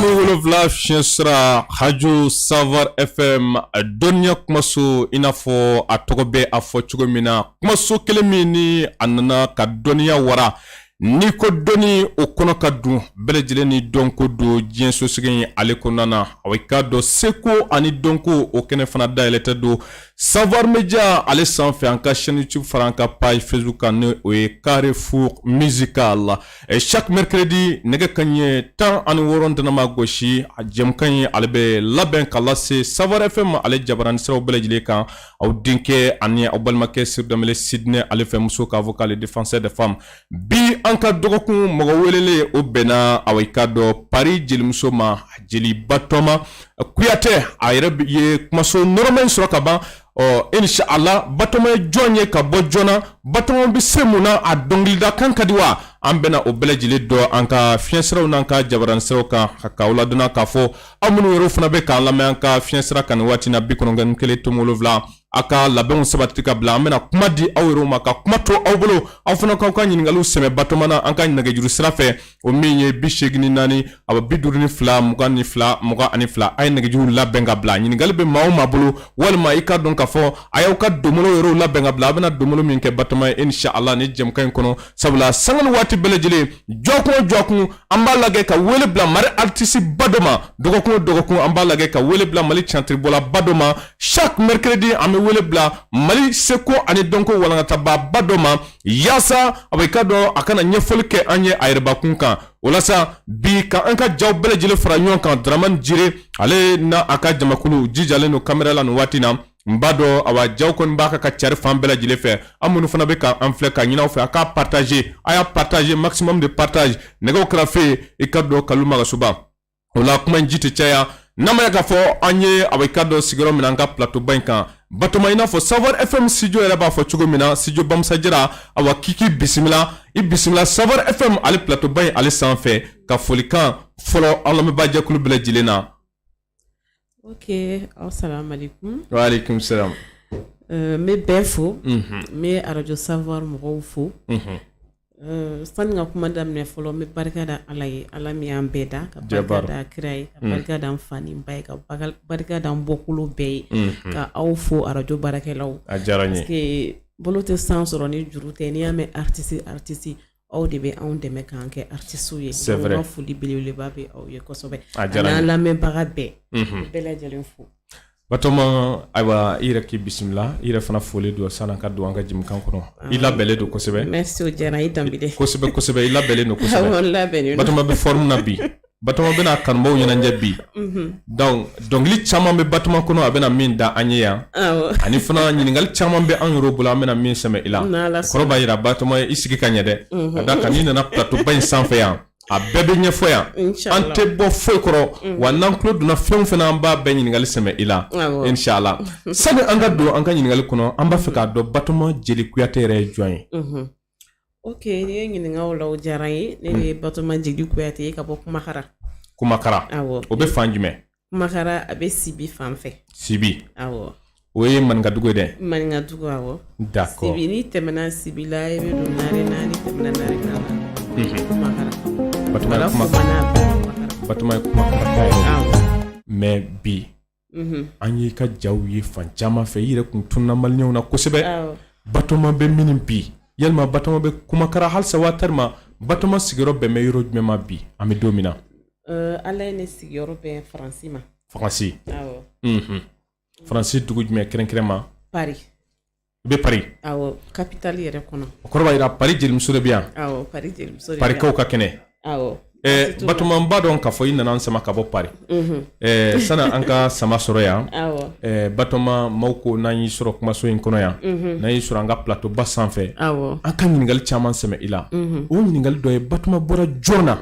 7 fiɲɛ sira radio Savoir FM, dɔnniya kumaso, i n'a fɔ a tɔgɔ bɛ a fɔ cogo min na, kumaso kelen min ni a nana ka dɔnniya wara. N'i ko dɔnni, o kɔnɔ ka dun bɛɛ lajɛlen ni dɔnko don diɲɛ sosigi in ale kɔnɔna na. A k'a dɔn seko ani dɔnko, o kɛnɛ fana dayɛlɛtɔ don Savoir Media ale sanfɛ, an ka chaîne YouTube fara an ka page Facebook kan, ni o ye Carrefour Musical. Chaque mercredi, nɛgɛ kanɲɛ 16 tɛnɛ ma gosi, a jɛmukan in ale bɛ labɛn ka lase Savoir FM ale jabaranin siraw bɛɛ lajɛlen kan, aw denkɛ ani aw balimakɛ Seydou Danbele Sidney ale fɛ, muso k'a fɔ k'ale défenseur des femmes. Bi an ka dɔgɔkun mɔgɔ welelen, o bɛnna aw k'a dɔn Paris jelimuso ma, jeli Batɔma Kuyatɛ. A yɛrɛ ye kumaso nɔrɔma in sɔrɔ ka ban. Ɔ inshallah, Batɔma ye jɔn ye, ka bɔ joona, Batɔma bɛ se mun na, a dɔnkilida kan ka di wa? An bɛna o bɛɛ lajɛlen dɔn an ka fiɲɛsiraw n'an ka jabaranin siraw kan, k'aw ladɔnniya k'a fɔ aw minnu yɛrɛ fana bɛ k'an lamɛn an ka fiɲɛsira kan nin waati na, 91.7, a ka labɛnw sabati ka bila. An bɛna kuma di aw yɛrɛw ma, ka kuma to aw bolo, aw fana k'aw ka ɲininkaliw sɛmɛ Batɔma na an ka nɛgɛjuru sira fɛ, o min ye 84 a 52 22 22. A ye nɛgɛjuru labɛn ka bila. Ɲininkali bɛ maa o maa bolo, walima i ka dɔn k'a fɔ a y'aw ka donbolo yɛrɛw labɛn ka bila, a bɛna donbolo min kɛ Batɔma ye inshallah ni jɛmukan in kɔnɔ, sabula sanga ni waati bɛɛ lajɛlen, dɔgɔkun o dɔgɔkun, an b'a lajɛ ka wele bila Mali artiste ba dɔ ma. Dɔgɔkun o dɔgɔkun, an b'a lajɛ ka wele bila Mali cantiribɔla ba dɔ ma. Chaque mercredi, an bɛ wele bila Mali seko ani dɔnko walankataba ba dɔ ma, yaasa a bɛ ka dɔn a kana ɲɛfɔli kɛ an ye a yɛrɛbakun kan. O la sa, bi ka an ka jaw bɛɛ lajɛlen fara ɲɔgɔn kan, Dramane Jire ale na a ka jamakulu jijalen don kamera la nin waati na. N b'a dɔn awa jaw kɔni b'a ka cari fan bɛɛ lajɛlen fɛ. An minnu fana bɛ ka an filɛ, ka ɲini aw fɛ a k'a partager, a y'a partager, maximum de partage. Nɛgɛw kɛrɛfɛ, i ka dɔn Kalu Magasuba o la, kuma in ji tɛ caya. N'a ma ye k'a fɔ an ye a bɛ ka dɔn sigiyɔrɔ min na an ka plateau ba in kan, Batɔma, i n'a fɔ Savoir FM studio yɛrɛ b'a fɔ cogo min na, studio Bamusa Jara, awa k'i k'i bisimila, i bisimila Savoir FM ale plateau ba in ale sanfɛ, ka folikan fɔlɔ an lamɛnbaajɛkulu bɛɛ lajɛlen na. Ok, assalamu alaikum. Wa alaikum salam. N bɛ bɛɛ fo, n bɛ arajo Savoir mɔgɔw fo. Sani ka kuma daminɛ fɔlɔ, n bɛ barika da Ala ye, Ala min y'an bɛɛ da, ka barika da kira ye, ka barika da n fa ni n ba ye, ka barika da n bɔkolo bɛɛ ye, ka aw fo, arajo baarakɛlaw. A diyara n ye. Parce que bolo tɛ san sɔrɔ ni juru tɛ. N'i y'a mɛn artiste, artiste, aw de bɛ anw dɛmɛ k'an kɛ artistes ye. C'est vrai. N ka foli belebeleba bɛ aw ye kosɛbɛ. A diyara n ye. Ani an lamɛnbaga bɛɛ. Bɛɛ lajɛlen fo. Batɔma, ayiwa, i yɛrɛ k'i bisimila, i yɛrɛ fana foli don sanni an ka don an ka jɛmukan kɔnɔ. I labɛnlen don kosɛbɛ. Merci, o diyara n ye Danbele. Kosɛbɛ kosɛbɛ, i labɛnlen don kosɛbɛ. Awɔ, n labɛnnen don. Batɔma bɛ forme na bi. Batɔma bɛna kanubaw ɲɛnajɛ bi. Donc dɔnkili caman bɛ Batɔma kɔnɔ, a bɛna min da an ye yan. Ani fana ɲininkali caman bɛ an yɛrɛ bolo, an bɛna min sɛmɛ i la. N'Ala Kɔrɔ b'a jira Batɔma, i sigi ka ɲɛ dɛ. Ka d'a kan n'i nana plateau ba in sanfɛ yan, a bɛɛ bɛ ɲɛfɔ yan. Inchallah. An tɛ bɔ foyi kɔrɔ wa, n'an tulo donna fɛn o fɛn na, an b'a bɛɛ ɲininkali sɛmɛ i la. Inshallah. Sani an ka don an ka ɲininkali kɔnɔ, an b'a fɛ k'a dɔn Batɔma Jeli Kuyate yɛrɛ ye jɔn ye? Ok, n'i ye ɲininka o la, o diyara n ye. Ne de ye Batɔma Jeli Kuyate ye ka bɔ Kumakara. Kumakara. Awɔ. O bɛ fan jumɛn? Kumakara, a bɛ Sibi fan fɛ. Sibi. Awɔ. O ye Maninkadugu ye dɛ. Maninkadugu, awɔ. D'accord. Sibi, n'i tɛmɛna Sibi la, i bɛ don Narena, n'i tɛmɛna Narena la, Kumakara. Batɔma ye kuma Batɔma ye Kumakara ka ye. Mais bi, an y'i ka jaw ye fan caman fɛ, i yɛrɛ kun tununa maliyɛnw na kosɛbɛ. Batɔma bɛ min bi? Yalima Batɔma bɛ Kumakara halisa wa, tarima Batɔma sigiyɔrɔ bɛn bɛ yɔrɔ jumɛn ma bi, an bɛ don min na? Ala ye ne sigiyɔrɔ bɛn Faransi ma. Faransi. Awɔ. Faransi dugu jumɛn kɛrɛnkɛrɛn ma? Paris. I bɛ Paris? Awɔ, capitale yɛrɛ kɔnɔ. O kɔrɔ b'a jira Paris jelimuso de bɛ yan. Awɔ, Paris jelimuso de bɛ yan. Parikaw ka kɛnɛ. Awɔ. Batɔma, n b'a dɔn k'a fɔ i nana an sama ka bɔ Paris. Sani an ka sama sɔrɔ yan. Batɔma, maaw ko n'an y'i sɔrɔ kumaso in kɔnɔ yan, n'an y'i sɔrɔ an ka plateau ba sanfɛ, an ka ɲininkali caman sɛmɛ i la. O ɲininkali dɔ ye, Batɔma bɔra jɔn na?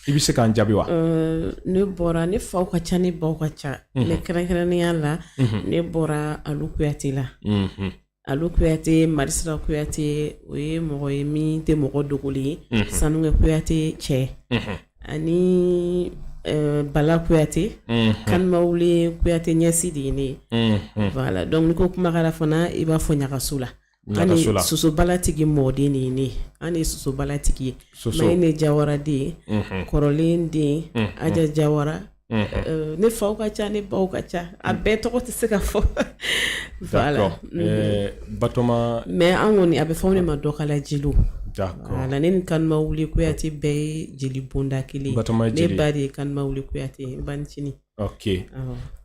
I bɛ se k'an jaabi wa? Ne bɔra, ne faw ka ca, ne baw ka ca. Mais kɛrɛnkɛrɛnnenya la, ne bɔra Alu Kuyate la. Alu Kuyate, Marisira Kuyate, o ye mɔgɔ ye min tɛ mɔgɔ dogolen ye. Sanukɛ Kuyate cɛ. Ani Bala Kuyate, Kanumawule Kuyate ɲɛsi de ye ne ye. Voilà, donc n'i ko Kumakara fana, i b'a fɔ Ɲagaso la. Ani sosobalatigi mɔden de ye ne an ye sosobalatigi ye Mayine Jawara den, kɔrɔlen den, Aja Jawara. Ne faw ka ca, ne baw ka ca, a bɛɛ tɔgɔ tɛ se ka fɔ. Voilà. Batɔma. Mais an kɔni, a bɛ fɔ ne ma Dɔkala jeliw. Voilà, ne ni Kanuma Wule Kuyate bɛɛ ye jeli bonda kelen. Ne ba de ye Kanuma Wule Kuyate, n bancinin. Ok,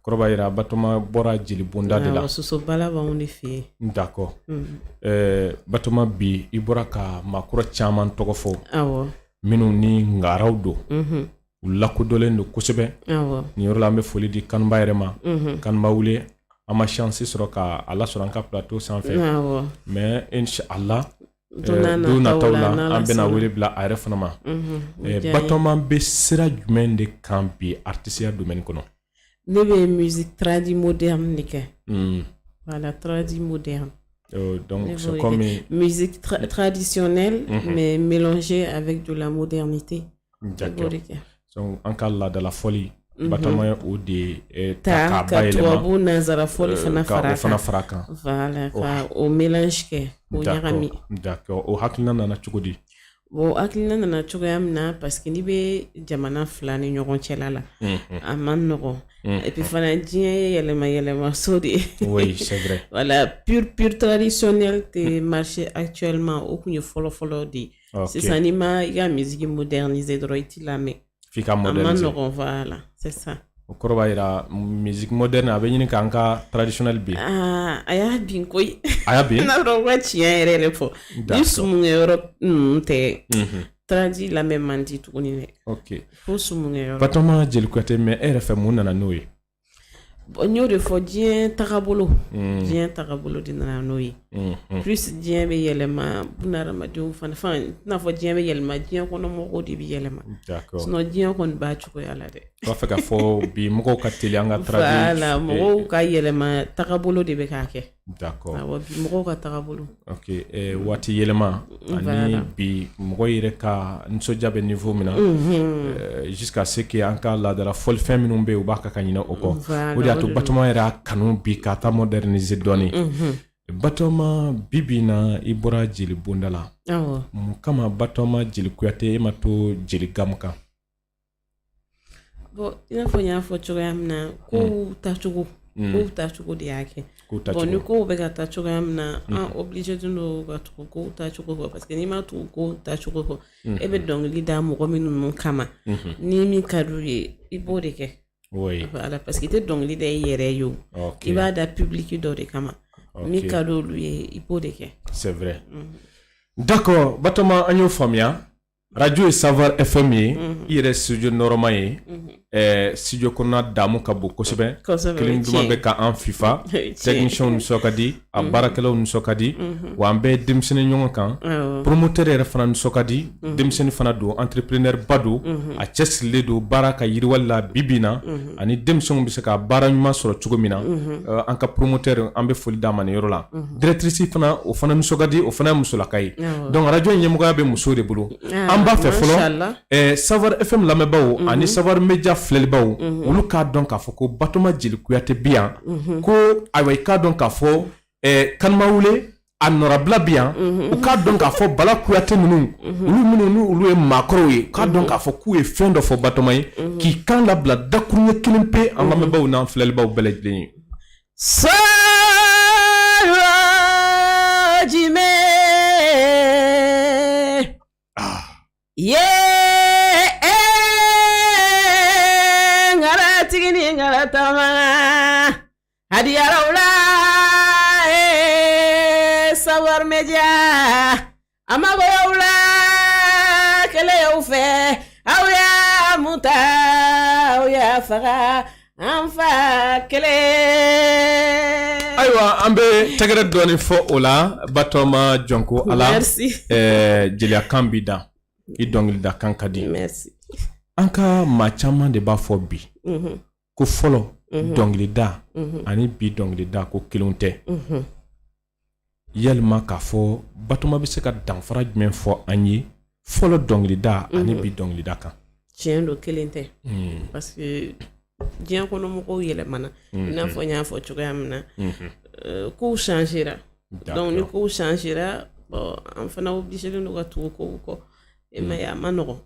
kɔrɔ b'a jira Batɔma bɔra jeli bonda de la. Sosobala b'anw de fɛ yen. D'accord. Batɔma, bi i bɔra ka maakɔrɔ caman tɔgɔ fɔ minnu ni ngaraw don, u lakodɔnlen don kosɛbɛ. Nin yɔrɔ la, an bɛ foli di Kanuba yɛrɛ ma, Kanuba Wule. An ma chance sɔrɔ ka a lasɔrɔ an ka plateau sanfɛ, mais inshallah don nataw la, an bɛna wele bila a yɛrɛ fana ma. Batɔma bɛ sira jumɛn de kan bi artisiya domaine kɔnɔ? Ne bɛ musique tradi moderne de kɛ. Voilà, tradi moderne. Donc c'est comme musique traditionnelle, mais mélangée avec de la modernité. D'accord. Donc an ka laadala fɔli, Batɔma ye o de ta ka tubabu nanzara fɔli fana fara o fana fara kan. Voilà, ka o mélange kɛ, k'o ɲagami. D'accord. O hakilina nana cogo di? Bon, hakilina nana cogoya min na, parce que n'i bɛ jamana fila ni ɲɔgɔn cɛla la, a man nɔgɔn. Et puis fana, diɲɛ ye yɛlɛma yɛlɛmaso de ye. Oui, c'est vrai. Voilà, pur pur traditionnel tɛ marché actuellement. O kun ye fɔlɔ fɔlɔ de ye. Sisan, n'i ma i ka musique moderniser dɔrɔn, i t'i lamɛn. F'i ka A man moderniser. nɔgɔn, voilà, c'est ça. O kɔrɔ b'a jira musique moderne a bɛ ɲini k'an ka traditionnel bin. Aa, a y'a bin koyi. A y'a bin. N'a dɔn ka tiɲɛ yɛrɛ yɛrɛ fɔ, ni sumunkɛyɔrɔ ninnu tɛ, tradi lamɛn man di tuguni dɛ. Fo sumunkɛyɔrɔ. Batɔma Jeli Kuyate, mais e yɛrɛ fɛ, mun nana n'o ye? Bon, n y'o de fɔ, diɲɛ tagabolo. Diɲɛ tagabolo de nana n'o ye. Plus diɲɛ bɛ yɛlɛma, bunahadamadenw fana fan, n tɛna fɔ diɲɛ bɛ yɛlɛma, diɲɛ kɔnɔ mɔgɔw de bɛ yɛlɛma. Sinon diɲɛ kɔni b'a cogoya la dɛ. I b'a fɛ ka fɔ bi mɔgɔw ka teli an ka tradi. Voilà, mɔgɔw ka yɛlɛma tagabolo de bɛ k'a kɛ. D'accord. Awɔ, bi mɔgɔw ka tagabolo. Ok, waati yɛlɛma ani bi mɔgɔ yɛrɛ ka nisɔndiya bɛ niveau min na, jusqu'à ce que an ka laadala fɔlifɛn minnu bɛ yen, u b'a ka ɲinɛ o kɔ. O de y'a to Batɔma yɛrɛ y'a kanu bi ka taa moderniser dɔɔni. Batɔma, bi bi in na, i bɔra jeli bonda la. Mun kama Batɔma Jeli Kuyate, e ma to jeli gamu kan? Bon, i n'a fɔ n y'a fɔ cogoya min na, kow taacogo, kow taacogo de y'a kɛ. Bon, ni kow bɛ ka taa cogoya min na, an obligé don ka tugu kow taacogo kɔ, parce que n'i ma tugu kow taacogo kɔ, e bɛ dɔnkili da mɔgɔ minnu kama, ni min ka d'u ye, i b'o de kɛ. Voilà, parce que i tɛ dɔnkili da i yɛrɛ ye o. I b'a da public dɔ de kama. Min ka d'olu ye, i b'o de kɛ. C'est vrai. D'accord, Batɔma, an y'o faamuya. Radio ye Savoir FM ye, i yɛrɛ studio nɔrɔma ye. Studio kɔnɔna damu ka bon kosɛbɛ. Clim duman bɛ ka an fifa. Technicien nisɔn ka di, a baarakɛlaw nisɔn ka di, wa an bɛɛ denmisɛnnin ɲɔgɔn kan. Promoteur yɛrɛ fana nisɔn ka di, denmisɛnnin fana don, entrepreneur ba don, a cɛsirilen don baara ka yiriwali la bi bi in na, ani denmisɛnw bɛ se ka baara ɲuman sɔrɔ cogo min na. An ka promoteur, an bɛ foli d'a ma nin yɔrɔ la. Directrice fana, o fana nisɔn ka di, o fana ye musolaka ye. Donc radio ɲɛmɔgɔya bɛ musow de bolo. An b'a fɛ fɔlɔ, Savoir FM lamɛnbaaw ani Savoir Media filɛlibaw, olu k'a dɔn k'a fɔ ko Batɔma Jeli Kuyate bi yan, ko ayiwa, i k'a dɔn k'a fɔ Kanuma Wule a nɔrabila bi yan, u k'a dɔn k'a fɔ Bala Kuyate ninnu, olu minnu ni olu ye maakɔrɔw ye, k'a dɔn k'a fɔ k'u ye fɛn dɔ fɔ Batɔma ye, k'i kan labila dakuruɲɛ kelen pe an lamɛnbaaw n'an filɛlibaw bɛɛ lajɛlen ye. Sɔrɔ jumɛn ye ŋaratigi ni ŋaratama hadiyaraw la, Savoir Media a magoyaw la, kɛlɛyaw fɛ, aw y'a muta, aw y'a faga, an fa kelen. Ayiwa, an bɛ tɛgɛrɛ dɔɔni fɔ o la. Batɔma Jɔnko Ala, jeliyakan b'i da, i dɔnkilida kan ka di. An ka maa caman de b'a fɔ bi ko fɔlɔ dɔnkilida ani bi dɔnkilida ko kelenw tɛ. Yalima k'a fɔ Batɔma bɛ se ka danfara jumɛn fɔ an ye fɔlɔ dɔnkilida ani bi dɔnkilida kan? Tiɲɛ don, kelen tɛ, parce que diɲɛ kɔnɔ mɔgɔw yɛlɛmana. I n'a fɔ n y'a fɔ cogoya min na, kow changera. Donc ni kow changera, bon, an fana obligé don ka tugu kow kɔ. E ma ye, a ma nɔgɔn.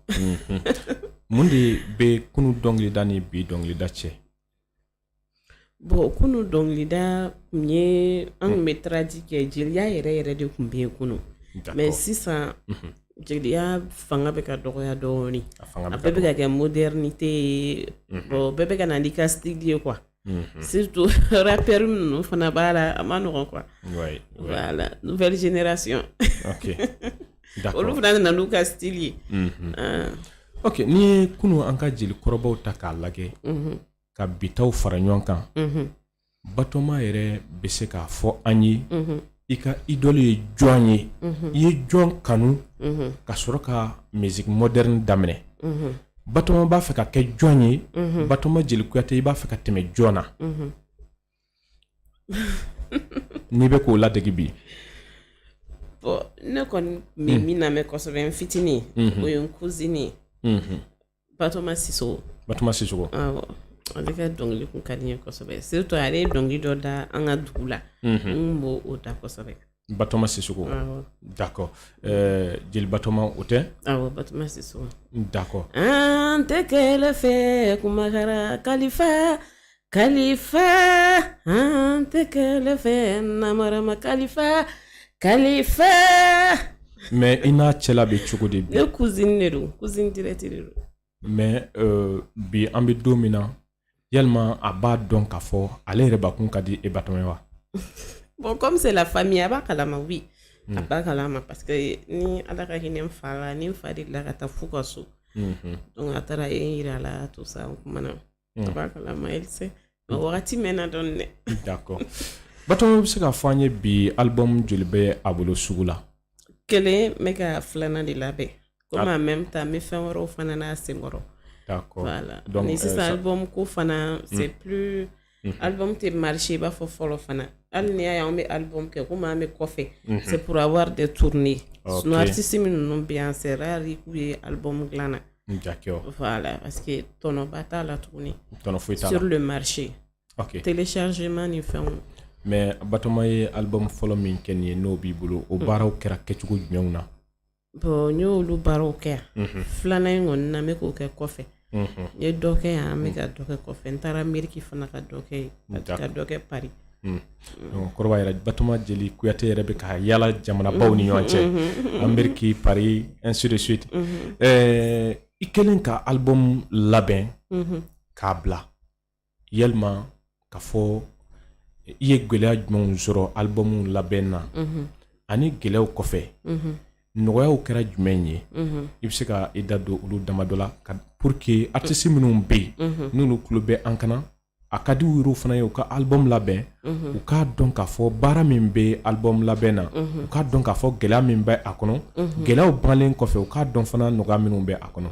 Mun de bɛ kunu dɔnkilida ni bi dɔnkilida cɛ? Bon, kunu dɔnkilida tun ye, an tun bɛ tradi kɛ, jeliya yɛrɛ yɛrɛ de tun bɛ yen kunu. Mais sisan jeliya fanga bɛ ka dɔgɔya dɔɔnin. A bɛɛ bɛ ka kɛ modernité ye. Bon, bɛɛ bɛ ka na n'i ka style ye quoi. Surtout rappeur ninnu fana b'a la, a ma nɔgɔn quoi. Voilà, nouvelle génération. Olu fana nana n'u ka style ye. Ok, n'i ye kunu an ka jelikɔrɔbaw ta k'a lajɛ ka bi taw fara ɲɔgɔn kan, Batɔma yɛrɛ bɛ se k'a fɔ an ye, i ka idole ye jɔn ye? I ye jɔn kanu ka sɔrɔ ka musique moderne daminɛ? Batɔma b'a fɛ ka kɛ jɔn ye? Batɔma Jeli Kuyate, i b'a fɛ ka tɛmɛ jɔn na n'i bɛ k'o ladege bi? Bon, ne kɔni bɛ min lamɛn kosɛbɛ n fitinin, o ye n cousine ye, Batɔma Sisoko. Batɔma Sisoko. Awɔ, ale ka dɔnkili kun ka di n ye kosɛbɛ, surtout ale ye dɔnkili dɔ da an ka dugu la, n kun b'o o da kosɛbɛ. Batɔma Sisoko. Awɔ. D'accord, jeli Batɔma o tɛ? Awɔ, Batɔma Sisoko. D'accord. An tɛ kɛlɛ fɛ kumakara kalifa kalifa, an tɛ kɛlɛ fɛ namarama kalifa kalifa. Mais i n'a cɛla bɛ cogo di bi? Ne cousine de don, cousine directe de don. Mais bi an bɛ don min na, yalima a b'a dɔn k'a fɔ ale yɛrɛ bakun ka di e Batɔma ye wa? Bon, comme c'est la famille, a b'a kalama, oui. A b'a kalama parce que ni Ala ka hinɛ n fa la, ni n fa delila ka taa f'u ka so. Donc a taara yen yira a la, tout ça, o kumana. A b'a kalama, elle sait. Mais wagati mɛnna dɔɔni dɛ. D'accord. Batɔma bɛ se k'a fɔ an ye bi, album joli bɛ a bolo sugu la? Kelen, n bɛ ka filanan de labɛn. Comme en même temps n bɛ fɛn wɛrɛw fana n'a senkɔrɔ. Voilà. Donc, ni sisan album ko fana, c'est plus, album tɛ marché i b'a fɔ fɔlɔ fana. Hali n'i y'a ye an bɛ album kɛ, komi an bɛ kɔfɛ, c'est pour avoir des tournées. Sinon artiste minnu bɛ yan, c'est rare i k'u ye album dilan na. Voilà, parce que tɔnɔba t'a la tuguni. Tɔnɔ foyi t'a la. Sur le marché. Téléchargement ni fɛnw. Mais Batɔma ye album fɔlɔ min kɛ nin ye, n'o b'i bolo, o baaraw kɛra kɛcogo jumɛnw na? Bon, n y'olu baaraw kɛ yan. Filanan in kɔni na, n bɛ k'o kɛ kɔfɛ. N ye dɔ kɛ yan, an bɛ ka dɔ kɛ kɔfɛ. N taara Ameriki fana ka dɔ kɛ yen, ka dɔ kɛ Paris. Donc kɔrɔ b'a yɛrɛ, Batɔma Jeli Kuyate yɛrɛ bɛ ka yala jamanabaw ni ɲɔgɔn cɛ, Ameriki, Paris, ainsi de suite. I kɛlen ka album labɛn k'a bila, yalima ka fɔ i ye gɛlɛya jumɛnw sɔrɔ album labɛn na, ani gɛlɛyaw kɔfɛ nɔgɔyaw kɛra jumɛn ye? I bɛ se ka i da don olu damadɔ la pour que artiste minnu bɛ yen, n'olu tulo bɛ an kana, a ka di u yɛrɛw fana ye u ka album labɛn, u k'a dɔn k'a fɔ baara min bɛ album labɛn na, u k'a dɔn k'a fɔ gɛlɛya min bɛ a kɔnɔ, gɛlɛyaw bannen kɔfɛ u k'a dɔn fana nɔgɔya minnu bɛ a kɔnɔ.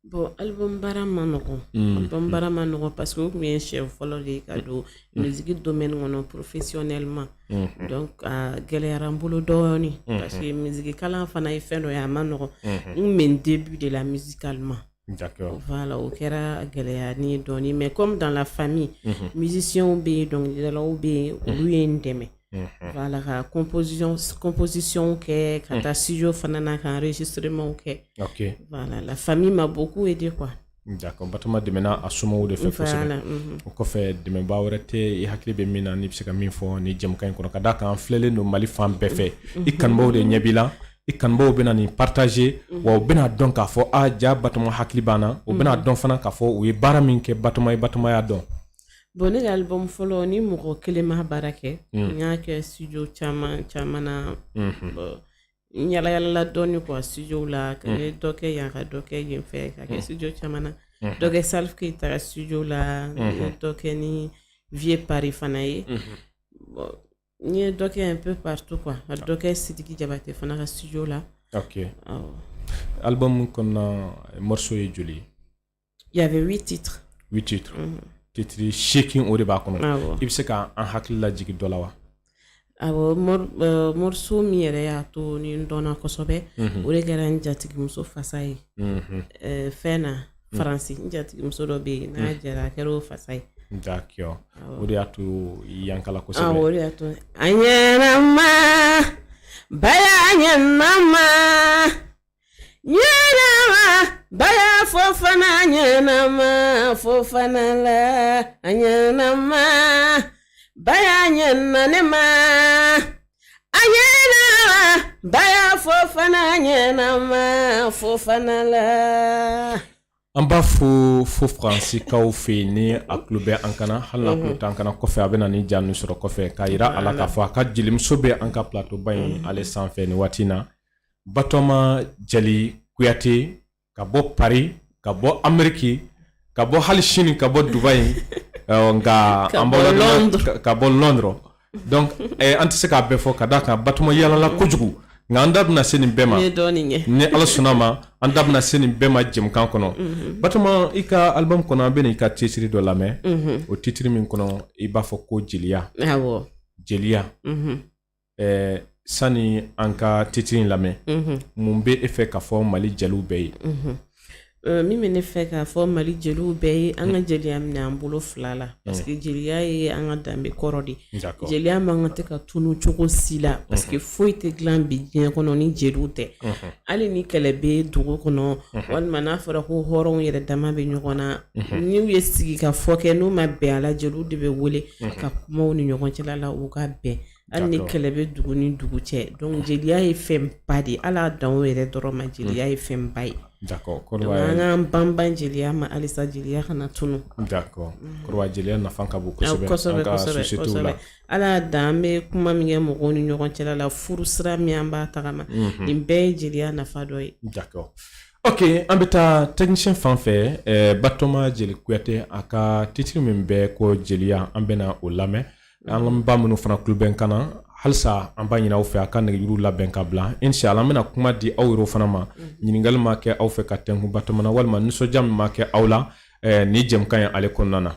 Bon, album baara ma nɔgɔn. Album baara ma nɔgɔn parce que o tun ye siɲɛ fɔlɔ de ye ka don musique domaine kɔnɔ professionnellement. Donc a gɛlɛyara n bolo dɔɔnin parce que musique kalan fana ye fɛn dɔ ye, a ma nɔgɔn. N kun bɛ n début de la musicalement. Voilà, o kɛra gɛlɛya ni dɔɔnin, mais comme dans la famille, musiciens bɛ yen, dɔnkilidalaw bɛ yen, olu ye n dɛmɛ. Voilà, ka composition kɛ, ka taa studio fana na, ka enregistrement kɛ. Voilà, la famille m'a beaucoup aidé quoi. D'accord, Batɔma dɛmɛna a somɔgɔw de fɛ kosɛbɛ. O kɔfɛ, dɛmɛbaa wɛrɛ tɛ i hakili bɛ min na, n'i bɛ se ka min fɔ ni jɛmukan in kɔnɔ, ka d'a kan an filɛlen don Mali fan bɛɛ fɛ, i kanubaw de ɲɛ b'i la, i kanubaw bɛna nin partager, wa u bɛna dɔn k'a fɔ a ja Batɔma hakili b'an na, u bɛna dɔn fana k'a fɔ u ye baara min kɛ Batɔma ye, Batɔma y'a dɔn. Bon, ne ka album fɔlɔ, ni mɔgɔ kelen ma baara kɛ, n y'a kɛ studio caman caman na. Bon, n yala yalala dɔɔni quoi studio la, ka dɔ kɛ yan, ka dɔ kɛ yen fɛ, ka kɛ studio caman na. Dɔ kɛ Salif Keita ka studio la, n ye dɔ kɛ ni Vieux Paris fana ye. Bon, n ye dɔ kɛ un peu partout quoi, ka dɔ kɛ Sidiki Jabate fana ka studio la. Awɔ. Album kɔnɔna morceau ye joli ye? Il y avait 8 titres. 8 titres. Titre 8 o de b'a kɔnɔ. Awɔ. I bɛ se ka an hakili lajigin dɔ la wa? Awɔ, morceau min yɛrɛ y'a to ni n dɔnna kosɛbɛ, o de kɛra n jatigimuso fasa ye. Fɛn na, Faransi, n jatigimuso dɔ bɛ yen, n'a jɛra, a kɛra o fasa ye. D'accord, o de y'a to i yankala kosɛbɛ. O de y'a to a ɲɛnama baya ɲɛnama ɲɛnama baya Fofana ɲɛnama Fofana la a ɲɛnama baya ɲɛna ne ma a ɲɛnama baya Fofana ɲɛnama Fofana la. An b'a fo fo Faransikaw fɛ yen ni a tulo bɛ an kan na, hali n'a tulo t'an kan na kɔfɛ, a bɛ na ni ja ninnu sɔrɔ kɔfɛ k'a jira a la k'a fɔ a ka jelimuso bɛ an ka plateau ba in ale sanfɛ nin waati in na. Batɔma Jeli Kuyate ka bɔ Paris, ka bɔ Ameriki, ka bɔ hali sini ka bɔ Dubayi, nka an ka bɔ Londres. Donc an tɛ se k'a bɛɛ fɔ ka d'a kan Batɔma yaalala kojugu, nka an da bɛna se nin bɛɛ ma ni Ala sɔnna ma, an da bɛna se nin bɛɛ ma jɛmukan kɔnɔ. Batɔma, i ka album kɔnɔ, an bɛna i ka titre dɔ lamɛn, o titre min kɔnɔ i b'a fɔ ko jeliya. Jeliya. Sani an ka titre in lamɛn, mun bɛ e fɛ k'a fɔ Mali jeliw bɛɛ ye? Min bɛ ne fɛ k'a fɔ Mali jeliw bɛɛ ye, an ka jeliya minɛ an bolo fila la, parce que jeliya ye an ka danbe kɔrɔ de ye. Jeliya man kan tɛ ka tunu cogo si la, parce que foyi tɛ dilan bi diɲɛ kɔnɔ ni jeliw tɛ. Hali ni kɛlɛ bɛ dugu kɔnɔ, walima n'a fɔra ko hɔrɔnw yɛrɛ dama bɛ ɲɔgɔn na, n'u ye sigi ka fɔ kɛ, n'u ma bɛn a la, jeliw de bɛ wele ka kuma u ni ɲɔgɔn cɛla la, u ka bɛn. Hali ni kɛlɛ bɛ dugu ni dugu cɛ. Donc jeliya ye fɛnba de ye, ala dan o yɛrɛ dɔrɔn ma, jeliya ye fɛnba ye. An k'an banban jeliya ma halisa, jeliya kana tunu. Jeliya nafa ka bon kosɛbɛ. Ala dan, an bɛ kuma min kɛ mɔgɔw ni ɲɔgɔn cɛla la, furu sira min an b'a tagama, nin bɛɛ ye jeliya nafa dɔ ye. Ok, an bɛ taa technicien fan fɛ. Batɔma Jeli Kuyate, a ka titre min bɛ ko jeliya, an bɛna o lamɛn. An ba minnu fana tulo bɛ an kan na halisa, an b'a ɲini aw fɛ a ka nɛgɛjuru labɛn ka bila. Inshallah, an bɛna kuma di aw yɛrɛ fana ma, ɲininkali ma kɛ aw fɛ ka tɛnku Batɔma na, walima nisɔndiya min ma kɛ aw la ni jɛmukan ye ale kɔnɔna na.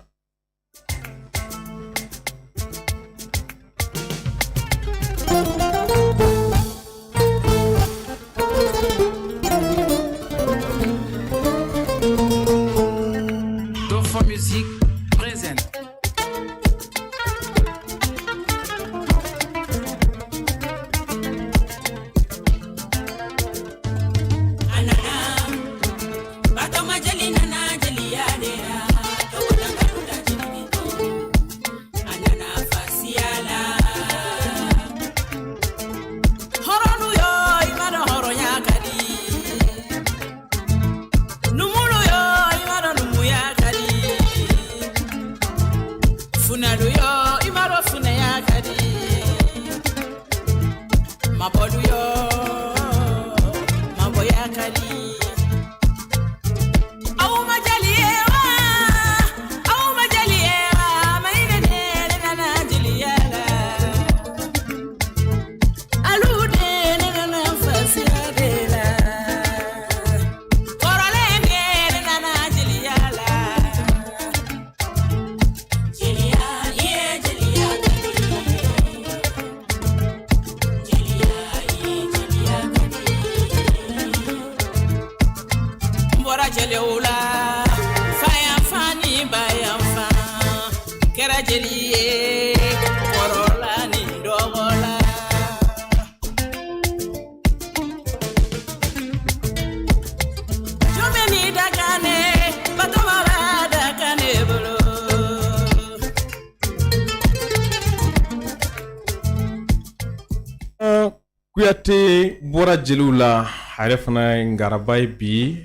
Kuyate bɔra jeliw la, a yɛrɛ fana ye ngaraba ye bi.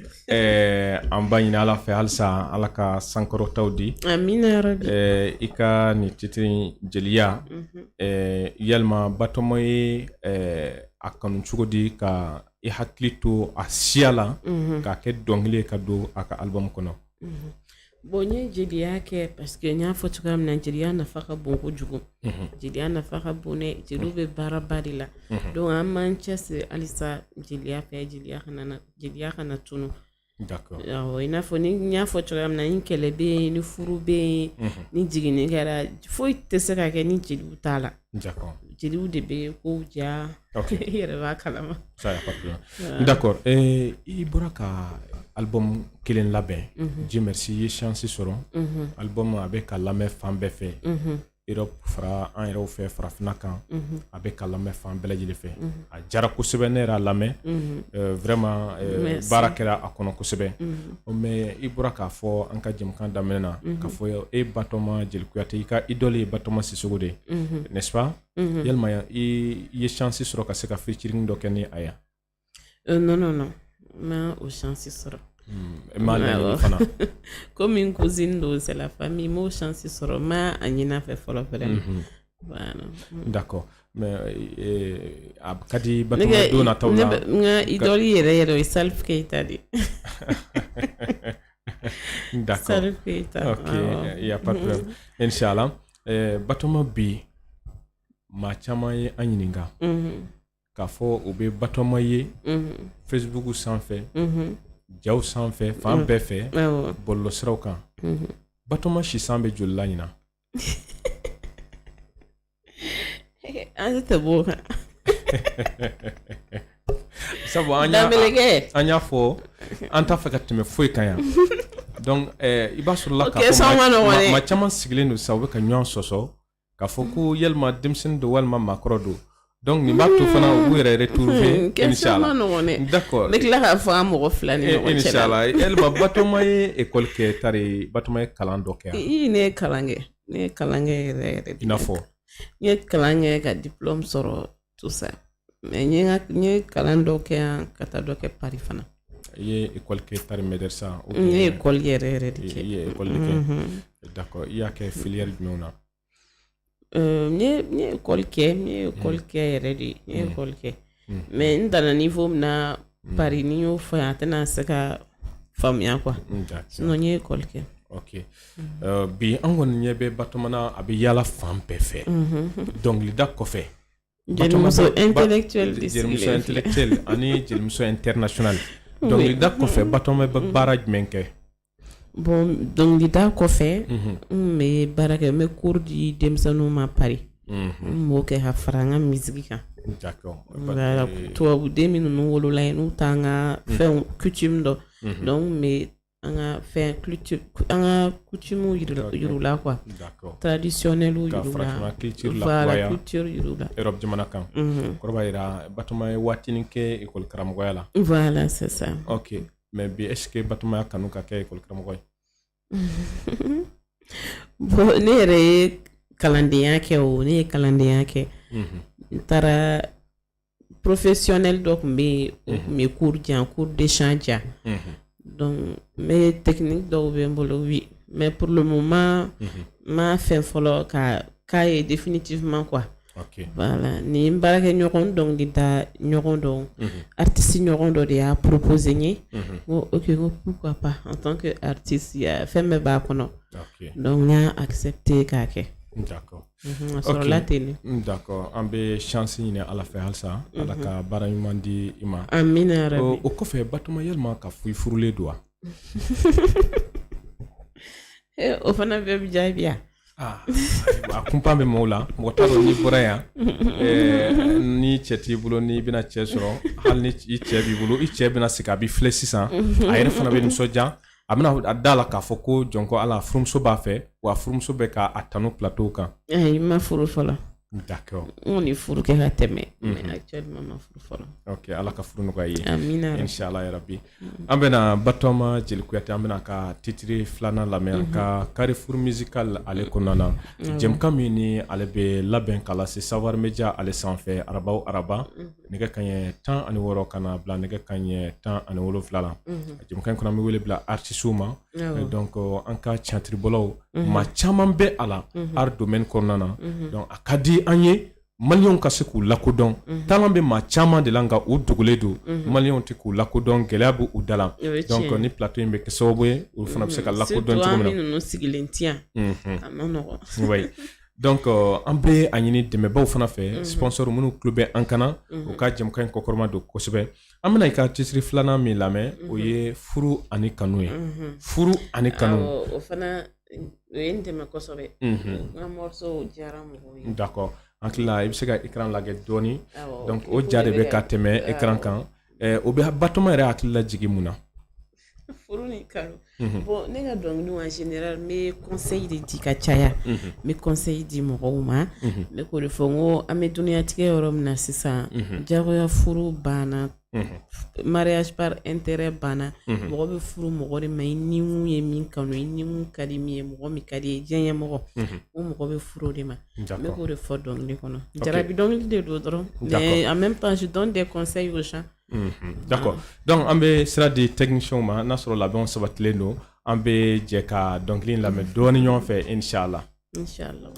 An b'a ɲini Ala fɛ halisa, Ala ka sankɔrɔtaw di. I ka nin titre jeliya, yalima Batɔma ye a kanu cogo di ka i hakili to a siya la k'a kɛ dɔnkili ye ka don a ka album kɔnɔ? Bon, n ye jeliya kɛ parce que n y'a fɔ cogoya min na, jeliya nafa ka bon kojugu. Jeliya nafa ka bon dɛ, jeliw bɛ baaraba de la. Donc an b'an cɛsiri halisa jeliya fɛ, jeliya kana tunu. I n'a fɔ ni n y'a fɔ cogoya min na, ni kɛlɛ bɛ yen, ni furu bɛ yen, ni jiginni kɛra, foyi tɛ se ka kɛ ni jeliw t'a la. Jeliw de bɛ kow diya, i yɛrɛ b'a kalama. Ça y a pas de problème. D'accord, i bɔra ka album kelen labɛn. Dieu merci, i ye chance sɔrɔ. Album a bɛ ka lamɛn fan bɛɛ fɛ. Europe fara an yɛrɛw fɛ farafinna kan. A bɛ ka lamɛn fan bɛɛ lajɛlen fɛ. A diyara kosɛbɛ, ne yɛrɛ y'a lamɛn. Vraiment, baara kɛra a kɔnɔ kosɛbɛ. Mais i bɔra k'a fɔ an ka jɛmukan daminɛ na, k'a fɔ e Batɔma Jeli Kuyate, i ka idole ye Batɔma Sisoko de ye, n'est-ce pas? Yalima i ye chance sɔrɔ ka se ka featuring dɔ kɛ ni a ye? Non, non, non, n ma o chance sɔrɔ. I m'a laɲini fana? Komi n cousine don, c'est la famille, n m'o chance sɔrɔ, n ma a ɲini a fɛ fɔlɔ vraiment. Voilà. D'accord, mais a ka di Batɔma don nataw la. N ka idole yɛrɛ yɛrɛ, o ye Salif Keita de ye. D'accord. Salif Keita. Ok, il y a pas de problème. Inchallah. Batɔma, bi maa caman ye an ɲininka k'a fɔ u bɛ Batɔma ye Facebook sanfɛ, jaw sanfɛ, fan bɛɛ fɛ, bɔlɔlɔsiraw kan. Batɔma sisan bɛ joli la ɲinan? An tɛ b'o kan. Sabu an y'a fɔ an t'a fɛ ka tɛmɛ foyi kan yan. Donc i b'a sɔrɔ la k'a fɔ maa caman sigilen don sisan, u bɛ ka ɲɔgɔn sɔsɔ k'a fɔ ko yalima denmisɛnnin don walima maakɔrɔ don. Donc nin b'a to fana u b'u yɛrɛ retrouver. Inchallah. D'accord. N bɛ tila k'a fɔ an mɔgɔ fila ni ɲɔgɔn cɛ. Inchallah. Yalima Batɔma ye école kɛ tari, Batɔma ye kalan dɔ kɛ? I ne ye kalan kɛ. Ne ye kalan kɛ yɛrɛ yɛrɛ. I n'a fɔ? N ye kalan kɛ ka diplôme sɔrɔ, tout ça. Mais n ye kalan dɔ kɛ yan ka taa dɔ kɛ Paris fana. I ye école kɛ tari médersa? N ye école yɛrɛ yɛrɛ de kɛ. I ye école de kɛ. D'accord, i y'a kɛ filière jumɛnw na? N ye école kɛ, n ye école kɛ yɛrɛ de, n ye école kɛ. Mais n danna niveau min na Paris, ni n y'o fɔ yan, a tɛna se ka faamuya quoi. Sinon n ye école kɛ. Ok. Bi an kɔni ɲɛ bɛ Batɔma na, a bɛ yaala fan bɛɛ fɛ. Dɔnkilida kɔfɛ. Jelimuso intellectuel de. Jelimuso intellectuel ani jelimuso international. Dɔnkilida kɔfɛ, Batɔma bɛ baara jumɛn kɛ? Bon, dɔnkilida kɔfɛ, n bɛ baara kɛ, n bɛ cours di denmisɛnninw ma Paris. N b'o kɛ ka fara n ka musique kan. D'accord. Voilà, tubabuden minnu wolola yen, n'u t'an ka fɛnw coutume dɔn. Donc n bɛ an ka fɛn an ka coutume yir'u la quoi. D'accord. Traditionnel yir'u la. Ka farafinna culture la. Voilà, culture yir'u la. Europe jamana kan. Kɔrɔ b'a jira Batɔma ye waatinin kɛ école karamɔgɔya la. Voilà, c'est ça. Ok. Mais bi, est-ce que Batɔma y'a kanu ka kɛ école karamɔgɔ ye? Bon, ne yɛrɛ ye kalandenya kɛ o, ne ye kalandenya kɛ. N taara professionnel dɔ tun bɛ yen, o tun bɛ cours di yan, cours de chant di yan. Donc n bɛ technique dɔw bɛ n bolo, oui. Mais pour le moment, n ma fɛn fɔlɔ ka k'a ye définitivement quoi. Ok. Voilà, ni n baarakɛ ɲɔgɔn, dɔnkilida ɲɔgɔn dɔ, artiste ɲɔgɔn dɔ de y'a proposé n ye. N ko ok, n ko pourquoi pas, en tant que artiste, fɛn bɛɛ b'a kɔnɔ. Donc n y'a accepté k'a kɛ. D'accord. A sɔrɔla ten de. D'accord, an bɛ chance ɲini Ala fɛ halisa, Ala ka baara ɲuman di i ma. Amina yarabi. O kɔfɛ, Batɔma, yalima ka fɔ i furulen don wa? O fana bɛɛ bɛ jaabi yan. A kunpan bɛ maaw la, mɔgɔ t'a dɔn n'i bɔra yan ni cɛ t'i bolo, n'i bɛna cɛ sɔrɔ, hali ni i cɛ b'i bolo, i cɛ bɛna sigi a b'i filɛ sisan, a yɛrɛ fana bɛ nisɔndiya, a bɛna a da la k'a fɔ ko jɔn ko Ala, furumuso b'a fɛ, wa furumuso bɛ k'a tanu plateau kan. Ayi, n ma furu fɔlɔ. D'accord. N kɔni furu kɛ ka tɛmɛ, mais actuellement n ma furu fɔlɔ. Ok, Ala ka furu nɔgɔya i ye. Amina. Inshallah yarabi. An bɛna Batɔma Jeli Kuyate, an bɛna ka titre filanan lamɛn an ka Carrefour musical ale kɔnɔna na. Jɛmukan min ni ale bɛ labɛn k'a lase Savoir Media ale sanfɛ araba o araba, nɛgɛ kanɲɛ 16 ka na bila nɛgɛ kanɲɛ 17 la. Jɛmukan in kɔnɔ, an bɛ wele bila artistes ma. Donc an ka tiyatiribɔlaw, maa caman bɛ a la art domaine kɔnɔna na. Donc a ka di an ye maliyɛnw ka se k'u lakodɔn. Talent bɛ maa caman de la, nka u dogolen don, maliyɛnw tɛ k'u lakodɔn, gɛlɛya b'u da la. Donc ni plateau in bɛ kɛ sababu ye olu fana bɛ se ka lakodɔn cogo min na. Surtout an minnu sigilen tɛ yan, a ma nɔgɔn. Oui. Donc an bɛ a ɲini dɛmɛbaaw fana fɛ, sponsor minnu tulo bɛ an kana, u ka jɛmukan in kɔkɔrɔma don kosɛbɛ. An bɛna i ka titre filanan min lamɛn, o ye furu ani kanu ye. Furu ani kanu. O fana o ye n dɛmɛ kosɛbɛ. N ka morceau diyara mɔgɔw ye. D'accord. Hakili la i bɛ se ka écran lajɛ dɔɔni. Donc o ja de bɛ ka tɛmɛ écran kan. O bɛ Batɔma yɛrɛ hakili lajigin mun na? Furu ni kanu. Bon, ne ka dɔnkiliw en général, n bɛ conseil de di ka caya. N bɛ conseil di mɔgɔw ma. N bɛ k'o de fɔ, n ko an bɛ dunyatigɛ yɔrɔ min na sisan, jagoya furu banna, mariage par intérêt banna. Mɔgɔ bɛ furu mɔgɔ de ma i ni mun ye min kanu, i ni mun ka di min ye, mɔgɔ min ka di ye, diɲɛ mɔgɔ, o mɔgɔ bɛ furu o de ma. N bɛ k'o de fɔ dɔnkili kɔnɔ. Jarabi dɔnkili de don dɔrɔn, mais en même temps je donne des conseils aux gens. D'accord. Donc an bɛ sira di techniciens ma, n'a sɔrɔ labɛnw sabatilen don, an bɛ jɛ ka dɔnkili in lamɛn dɔɔni ɲɔgɔn fɛ, inshallah. Inshallah.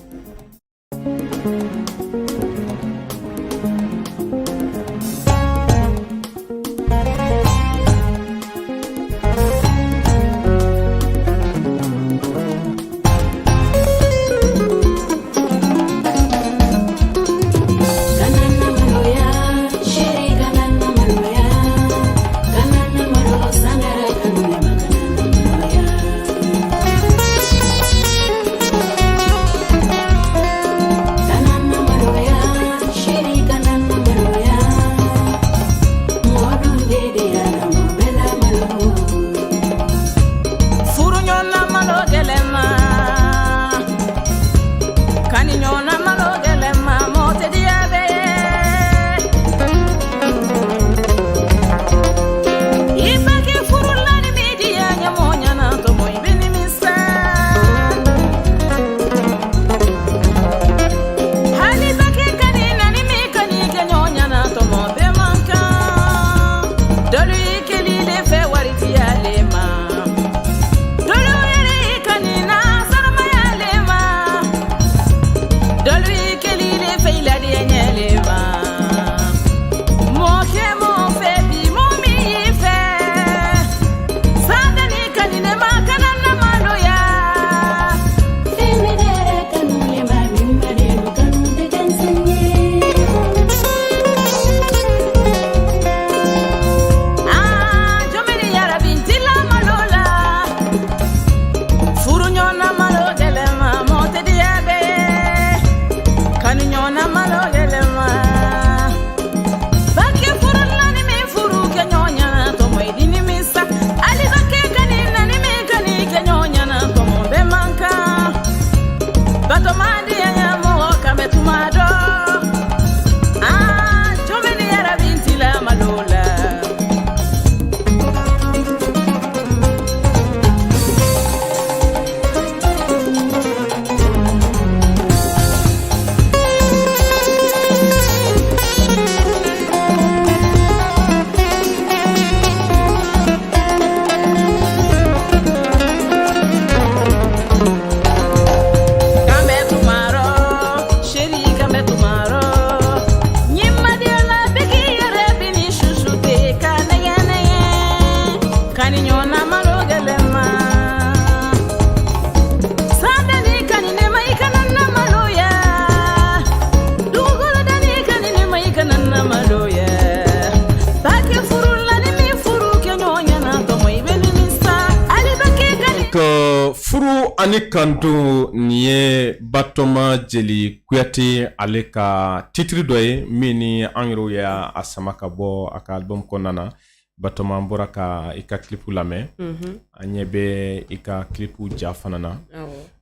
Furu ani kanu, nin ye Batɔma Jeli Kuyate ale ka titre dɔ ye min ni an yɛrɛw y'a sama ka bɔ a ka album kɔnɔna na. Batɔma, an bɔra ka i ka clip lamɛn, an ɲɛ bɛ i ka clip ja fana na.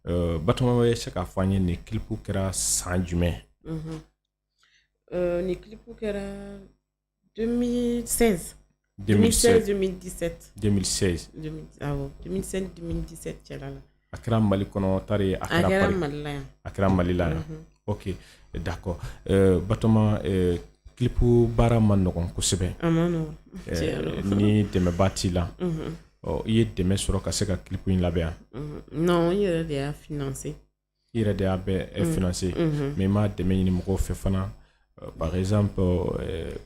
Batɔma bɛ se k'a fɔ an ye nin clip kɛra san jumɛn? Nin clip kɛra 2016. 2016 2017. 2016. Awɔ, 2016 2017 cɛla la. A kɛra Mali kɔnɔ tari a kɛra Mali la yan. A kɛra Mali la yan. Ok, d'accord. Batɔma, clip baara ma nɔgɔn kosɛbɛ. A ma nɔgɔn. Ni dɛmɛba t'i la. Ɔ, i ye dɛmɛ sɔrɔ ka se ka clip in labɛn yan? Non, n yɛrɛ de y'a financer. I yɛrɛ de y'a bɛɛ financer, mais i ma dɛmɛ ɲini mɔgɔw fɛ fana? Par exemple,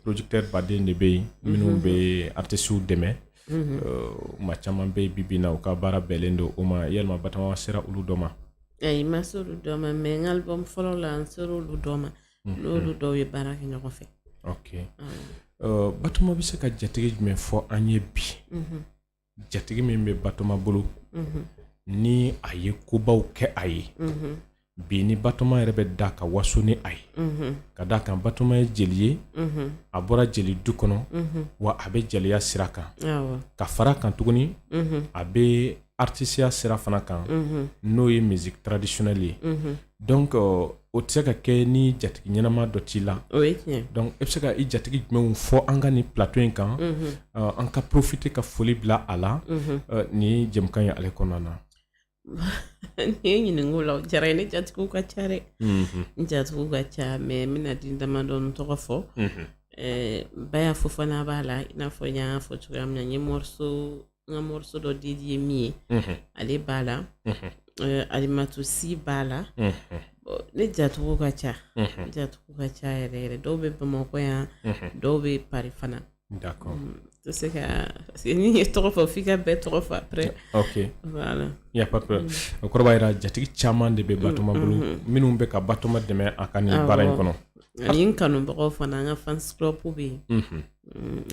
producteur baden de bɛ yen minnu bɛ artistes dɛmɛ. Maa caman bɛ yen bi bi in na, u ka baara bɛnnen don o ma. Yalima Batɔma sera olu dɔ ma? Ayi, n ma se olu dɔ ma, mais n ka album fɔlɔ la, n sera olu dɔ ma. N'olu dɔw ye baara kɛ ɲɔgɔn fɛ. Ok. Batɔma bɛ se ka jatigi jumɛn fɔ an ye bi? Jatigi min bɛ Batɔma bolo ni a ye kobaw kɛ a ye. Bi ni Batɔma yɛrɛ bɛ da ka waso ni a ye ka d'a kan Batɔma ye jeli ye, a bɔra jeli du kɔnɔ, wa a bɛ jeliya sira kan. Ka fara kan tuguni, a bɛ artisiya sira fana kan, n'o ye musique traditionnelle ye. Donc o tɛ se ka kɛ ni jatigi ɲɛnama dɔ t'i la. Donc e bɛ se ka i jatigi jumɛnw fɔ an ka nin plateau in kan, an ka profiter ka foli bila a la ni jɛmukan ye ale kɔnɔna na? N'i ye ɲininka o la, o diyara n ye. Ne jatigiw ka ca dɛ, n jatigiw ka ca, mais n bɛna den damadɔ tɔgɔ fɔ. Baya Fofana b'a la, i n'a fɔ n y'a fɔ cogoya min na, n ye morceau, n ka morceau dɔ dédié min ye, ale b'a la. Alimatu Si b'a la. Ne jatigiw ka ca, n jatigiw ka ca yɛrɛ yɛrɛ. Dɔw bɛ Bamakɔ yan, dɔw bɛ Paris fana. D'accord. Tɛ se ka, parce que n'i ye tɔgɔ fɔ, f'i ka bɛɛ tɔgɔ fɔ après. Ok. Voilà. Il y a pas de problème. O kɔrɔ b'a jira jatigi caman de bɛ Batɔma bolo minnu bɛ ka Batɔma dɛmɛ a ka nin baara in kɔnɔ. Ani n kanubagaw fana, an ka fans club bɛ yen.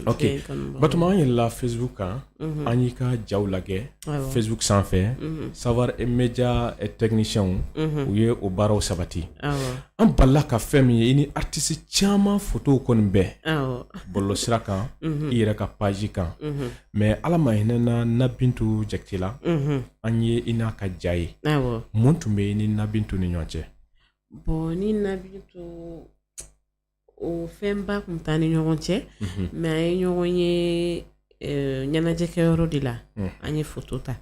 Ok, Batɔma, an yɛlɛla Facebook kan, an y'i ka jaw lajɛ Facebook sanfɛ. Savoir et Media techniciens, u ye o baaraw sabati. An balila ka fɛn min ye, i ni artiste caman photo kɔni bɛɛ bɔlɔlɔsira kan, i yɛrɛ ka page kan, mais Ala ma hinɛ na Nabintu Jakite la, an ye i n'a ka ja ye. Mun tun bɛ i ni Nabintu ni ɲɔgɔn cɛ? Bon, ni Nabintu, o fɛnba tun t'an ni ɲɔgɔn cɛ, mais an ye ɲɔgɔn ye ɲɛnajɛkɛyɔrɔ de la, an ye photo ta.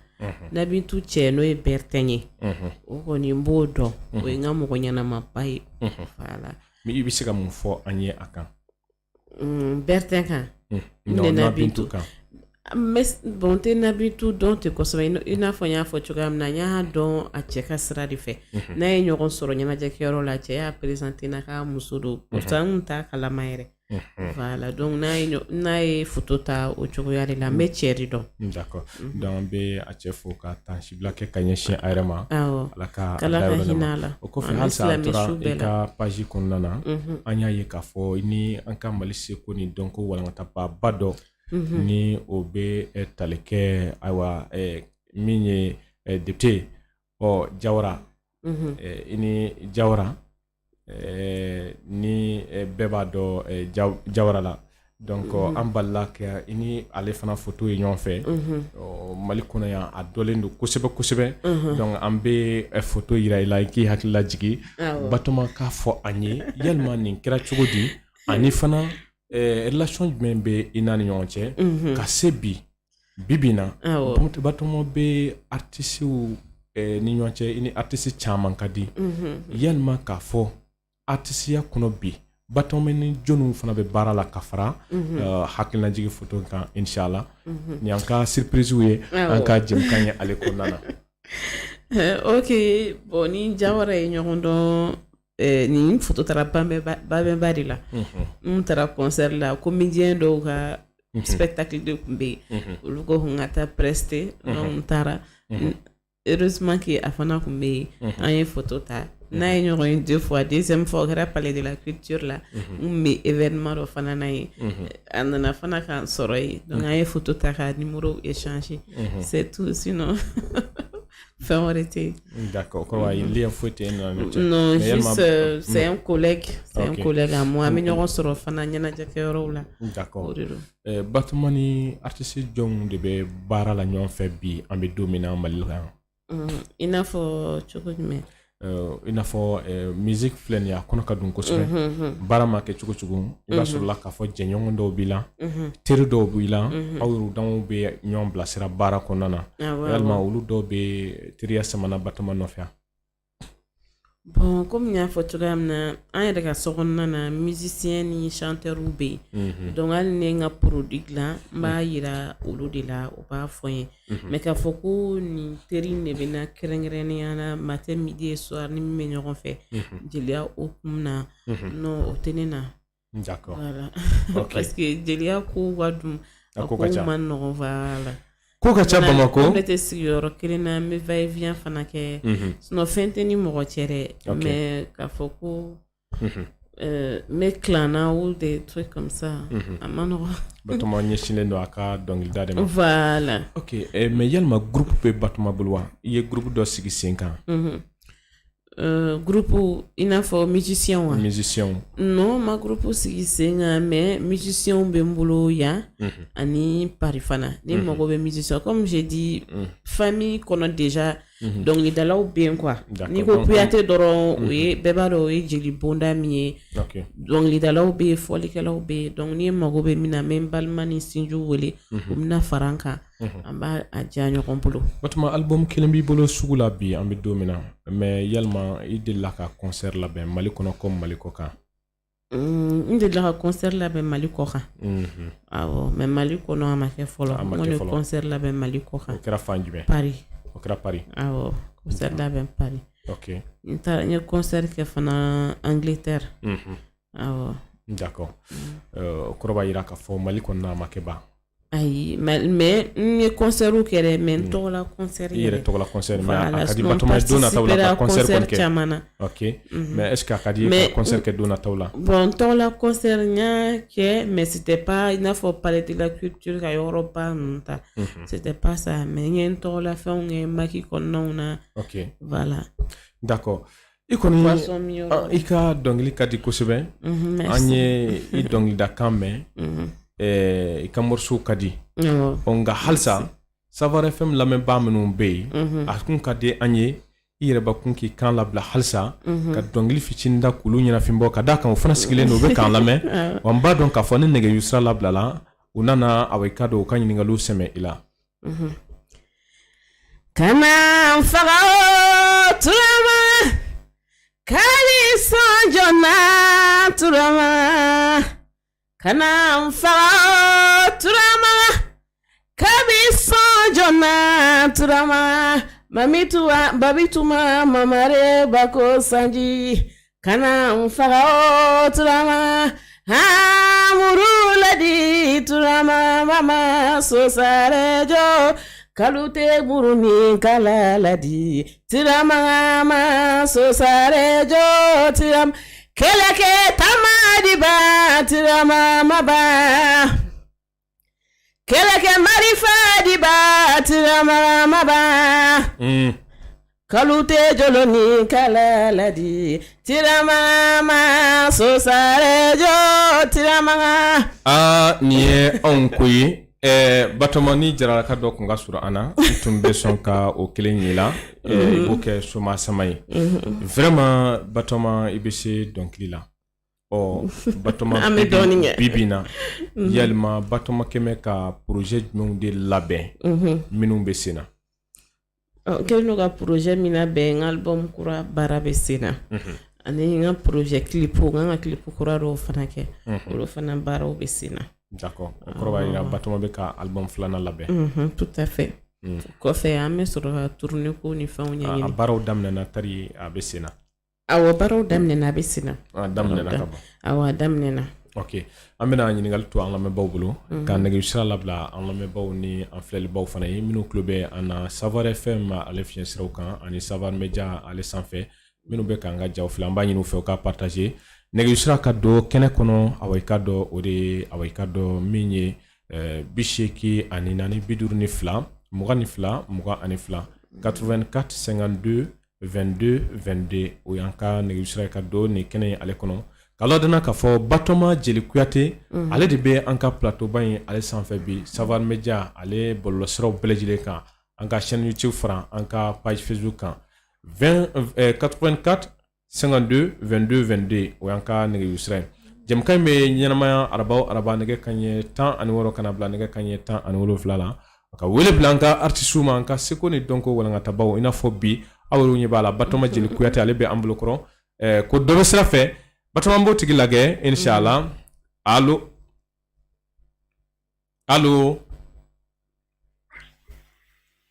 Nabintu cɛ, n'o ye Bertin ye, o kɔni n b'o dɔn, o ye n ka mɔgɔ ɲɛnamaba ye. Voilà. Mais i bɛ se ka mun fɔ an ye a kan? Bertin kan? Non, Nabintu kan. Bon, n tɛ Nabintu dɔn ten kosɛbɛ. I n'a fɔ n y'a fɔ cogoya min na, n y'a dɔn a cɛ ka sira de fɛ. N'a ye ɲɔgɔn sɔrɔ ɲɛnajɛkɛyɔrɔ la, cɛ y'a présenter n'a ka muso don, pourtant n tun t'a kalama yɛrɛ. Voilà, donc n'a ye photo ta o cogoya de la, n bɛ cɛ de dɔn. D'accord, donc an bɛ a cɛ fo ka taasibila kɛ ka ɲɛsin a yɛrɛ ma. Ala ka hinɛ a la. O kɔfɛ, halisa an tora i ka page kɔnɔna na, an y'a ye k'a fɔ ni an ka Mali seko ni dɔnko walankataba dɔ ni o bɛ tali kɛ, ayiwa, min ye député ɔ Jawara, i ni Jawara, ni bɛɛ b'a dɔn Jawara la. Donc an balila ka i ni ale fana photo ye ɲɔgɔn fɛ Mali kɔnɔ yan, a dɔnlen don kosɛbɛ kosɛbɛ. Donc an bɛ photo yira i la, i k'i hakili lajigin. Batɔma k'a fɔ an ye, yalima nin kɛra cogo di, ani fana relation jumɛn bɛ i n'a ni ɲɔgɔn cɛ ka se bi bi na? Batɔma bɛ artisiw ni ɲɔgɔn cɛ, i ni artiste caman ka di. Yalima k'a fɔ artisiya kɔnɔ bi, Batɔma ni jɔnniw fana bɛ baara la ka fara hakilinajigi photo kan? Inshallah, nin y'an ka surprise ye an ka jɛmukan ye ale kɔnɔna na. Ok, bon, ni Jawara ye ɲɔgɔn dɔn, nin photo taara Babɛnba de la. N taara concert la, comédien dɔw ka spectacle de tun bɛ yen, olu ko n ka taa prester, donc n taara. Heureusement que a fana tun bɛ yen, an ye photo ta n'a ye ɲɔgɔn ye deux fois. Deuxième fois, o kɛra Palais de la Culture la, n tun bɛ événement dɔ fana na yen, a nana fana k'an sɔrɔ yen, donc an ye photo ta ka numéro échanger, c'est tout. Sinon fɛn wɛrɛ tɛ yen. D'accord, kɔrɔ ye lien foyi tɛ e n'a cɛ? Non, juste c'est un collègue, c'est un collègue à moi. An bɛ ɲɔgɔn sɔrɔ fana ɲɛnajɛkɛyɔrɔw la. D'accord. O de don. Batɔma ni artiste jɔnw de bɛ baara la ɲɔgɔn fɛ bi, an bɛ don min na, Mali la yan? I n'a fɔ cogo jumɛn? I n'a fɔ musique filɛ nin ye, a kɔnɔ ka dun kosɛbɛ. Baara ma kɛ cogo cogo, i b'a sɔrɔ la k'a fɔ jɛɲɔgɔn dɔw b'i la, teri dɔw b'i la, aw yɛrɛ damaw bɛ ɲɔgɔn bilasira baara kɔnɔna na. Yalima olu dɔw bɛ teriya samana Batɔma nɔfɛ? Bon, komi n y'a fɔ cogoya min na, an yɛrɛ ka so kɔnɔna na, musicien ni chanteur bɛ yen, donc hali ni n ka produit dilan, n b'a yira olu de la, u b'a fɔ n ye. Mais k'a fɔ ko nin teri de bɛ na kɛrɛnkɛrɛnnenya la matin, midi et soir, ni min bɛ ɲɔgɔn fɛ jeliya hukumu na, non, o tɛ ne na. Voilà, parce que jeliya ko ka dun, a ko ma nɔgɔn, voilà. Ko ka ca Bamakɔ. Ne tɛ sigiyɔrɔ kelen na, n bɛ va et vient fana kɛ. Sinon fɛn tɛ ni mɔgɔ cɛ dɛ, mais k'a fɔ ko n bɛ clan na ou des trucs comme ça, a ma nɔgɔn. Batɔma ɲɛsinnen don a ka dɔnkilida de ma. Voilà. Ok, mais yalima groupe bɛ Batɔma bolo wa? I ye groupe dɔ sigi sen kan? Groupe i n'a fɔ musicien wa? Musicien. Non, n ma groupe sigi sen kan, mais musicien bɛ n bolo yan ani Paris fana. Ni mago bɛ musicien, comme j'ai dit, famille kɔnɔ déjà dɔnkilidalaw bɛ yen quoi. N'i ko Kuyate dɔrɔn, o ye bɛɛ b'a dɔn o ye jeli bonda min ye. Dɔnkilidalaw bɛ yen, fɔlikɛlaw bɛ yen. Donc ni mago bɛ min na, n bɛ n balima ni sinjiw wele, u bɛna fara n kan, an b'a a diya ɲɔgɔn bolo. Batoma, album kelen b'i bolo sugu la bi, an bɛ don min na, mais yalima i delila ka concert labɛn Mali kɔnɔ comme Mali kɔ kan? N delila ka concert labɛn Mali kɔ kan, awɔ, mais Mali kɔnɔ a ma kɛ fɔlɔ. N kɔni ye concert labɛn Mali kɔ kan. O kɛra fan jumɛn? Paris. O kɛra Paris. Awɔ, concert labɛn Paris. N taara, n ye concert kɛ fana Angleterre. Awɔ. D'accord, o kɔrɔ b'a jira k'a fɔ Mali kɔnɔna a ma kɛ ban. Ayi, mais n ye concert kɛ dɛ, mais n tɔgɔla concert. I yɛrɛ tɔgɔla concert, mais a ka di Batoma ye don nataw la ka concert kɔni kɛ. Caman na. Ok, mais est ce que a ka di i ye ka concert kɛ don nataw la? Bon, n tɔgɔla concert n y'a kɛ, mais c'était pas i n'a fɔ Palais de la Culture ka yɔrɔba ninnu ta. C'était pas ça, mais n ye n tɔgɔla fɛnw kɛ maquis kɔnɔnaw na. Voilà. D'accord, i kɔni i ka dɔnkili ka di kosɛbɛ. An ye i dɔnkilidakan mɛn, i ka morceau ka di. Ɔ, nka halisa Savoir FM lamɛnbaa minnu bɛ yen, a kun ka di an ye i yɛrɛbakun k'i kan labila halisa ka dɔnkili fitinin da k'olu ɲɛnafin bɔ, ka d'a kan u fana sigilen don, u bɛ k'an lamɛn. Wa n b'a dɔn k'a fɔ ni nɛgɛjuru sira labilala, u nana awa i ka dɔn u ka ɲininkaliw sɛmɛ i la. Kana n faga o Turama, kabi sɔn joona Turama. Kana n faga o Turama, kabi sɔn joona Turama. Mamituwa babituma mamare bako sanji. Kana n faga o Turama, amuruladi Turama mama sosarejo. Kalute buruni kalaladi Turama ma sosarejo tiram. Kɛlɛkɛ tamadiba Turama maba. Kɛlɛkɛ marifa diba Turama maba. Kalute joloni kalaladi Turama ma sosarejo Turama. Aa, nin ye anw ko ye. Batoma, ni jaralaka dɔ tun ka surun an na, i tun bɛ sɔn ka o kelen ye la, i b'o kɛ soma sama ye. Vraiment, Batoma, i bɛ se dɔnkili la. Ɔ Batoma, an bɛ dɔɔnin kɛ. Bi bi in na, yalima Batoma kɛmɛ ka projet jumɛnw de labɛn minnu bɛ sen na? N kɛlen don ka projet min labɛn, n ka album kura baara bɛ sen na, ani n ka projet clip, n kan ka clip kura dɔw fana kɛ, olu fana baaraw bɛ sen na. D'accord, o kɔrɔ b'a jira Batoma bɛ ka album filanan labɛn. Tout à fait. Kɔfɛ an bɛ sɔrɔ ka tournée ko ni fɛnw ɲɛɲini. A baaraw daminɛna tari, a bɛ sen na. Awɔ, baaraw daminɛna, a bɛ sen na. A daminɛna ka ban. Awɔ, a daminɛna. Ok, an bɛna ɲininkali to an lamɛnbaaw bolo ka nɛgɛjuru sira labila an lamɛnbaaw ni an filɛlibaw fana ye minnu tulo bɛ an na Savoir FM ale fiɲɛ siraw kan ani Savoir Media ale sanfɛ, minnu bɛ k'an ka jaw filɛ. An b'a ɲini u fɛ u ka partager. Nɛgɛjuru sira ka don kɛnɛ kɔnɔ, awa i ka dɔn o de ye, awa i ka dɔn min ye 84 52 22 22, 84 52 22 22, o y'an ka nɛgɛjuru sira ye ka don nin kɛnɛ in ale kɔnɔ. K'a ladɔnna k'a fɔ Batoma Jeli Kuyate, ale de bɛ an ka plateauba in ale sanfɛ bi, Savoir Media ale bɔlɔlɔsiraw bɛɛ lajɛlen kan, an ka chaîne YouTube fara an ka page Facebook kan. 20 84 52 22 22, o y'an ka nɛgɛjuru sira ye. Jɛmukan in bɛ ɲɛnamaya araba o araba nɛgɛ kanɲɛ 16 ka na bila nɛgɛ kanɲɛ 17 la. Ka wele bila an ka artisiw ma, an ka seko ni dɔnko walankatabaw, i n'a fɔ bi aw yɛrɛ ɲɛ b'a la, Batoma Jeli Kuyate ale bɛ an bolo kɔrɔ. Ko dɔ bɛ sira fɛ, Batoma, b'o tigi lajɛ inshallah. Allo, allo,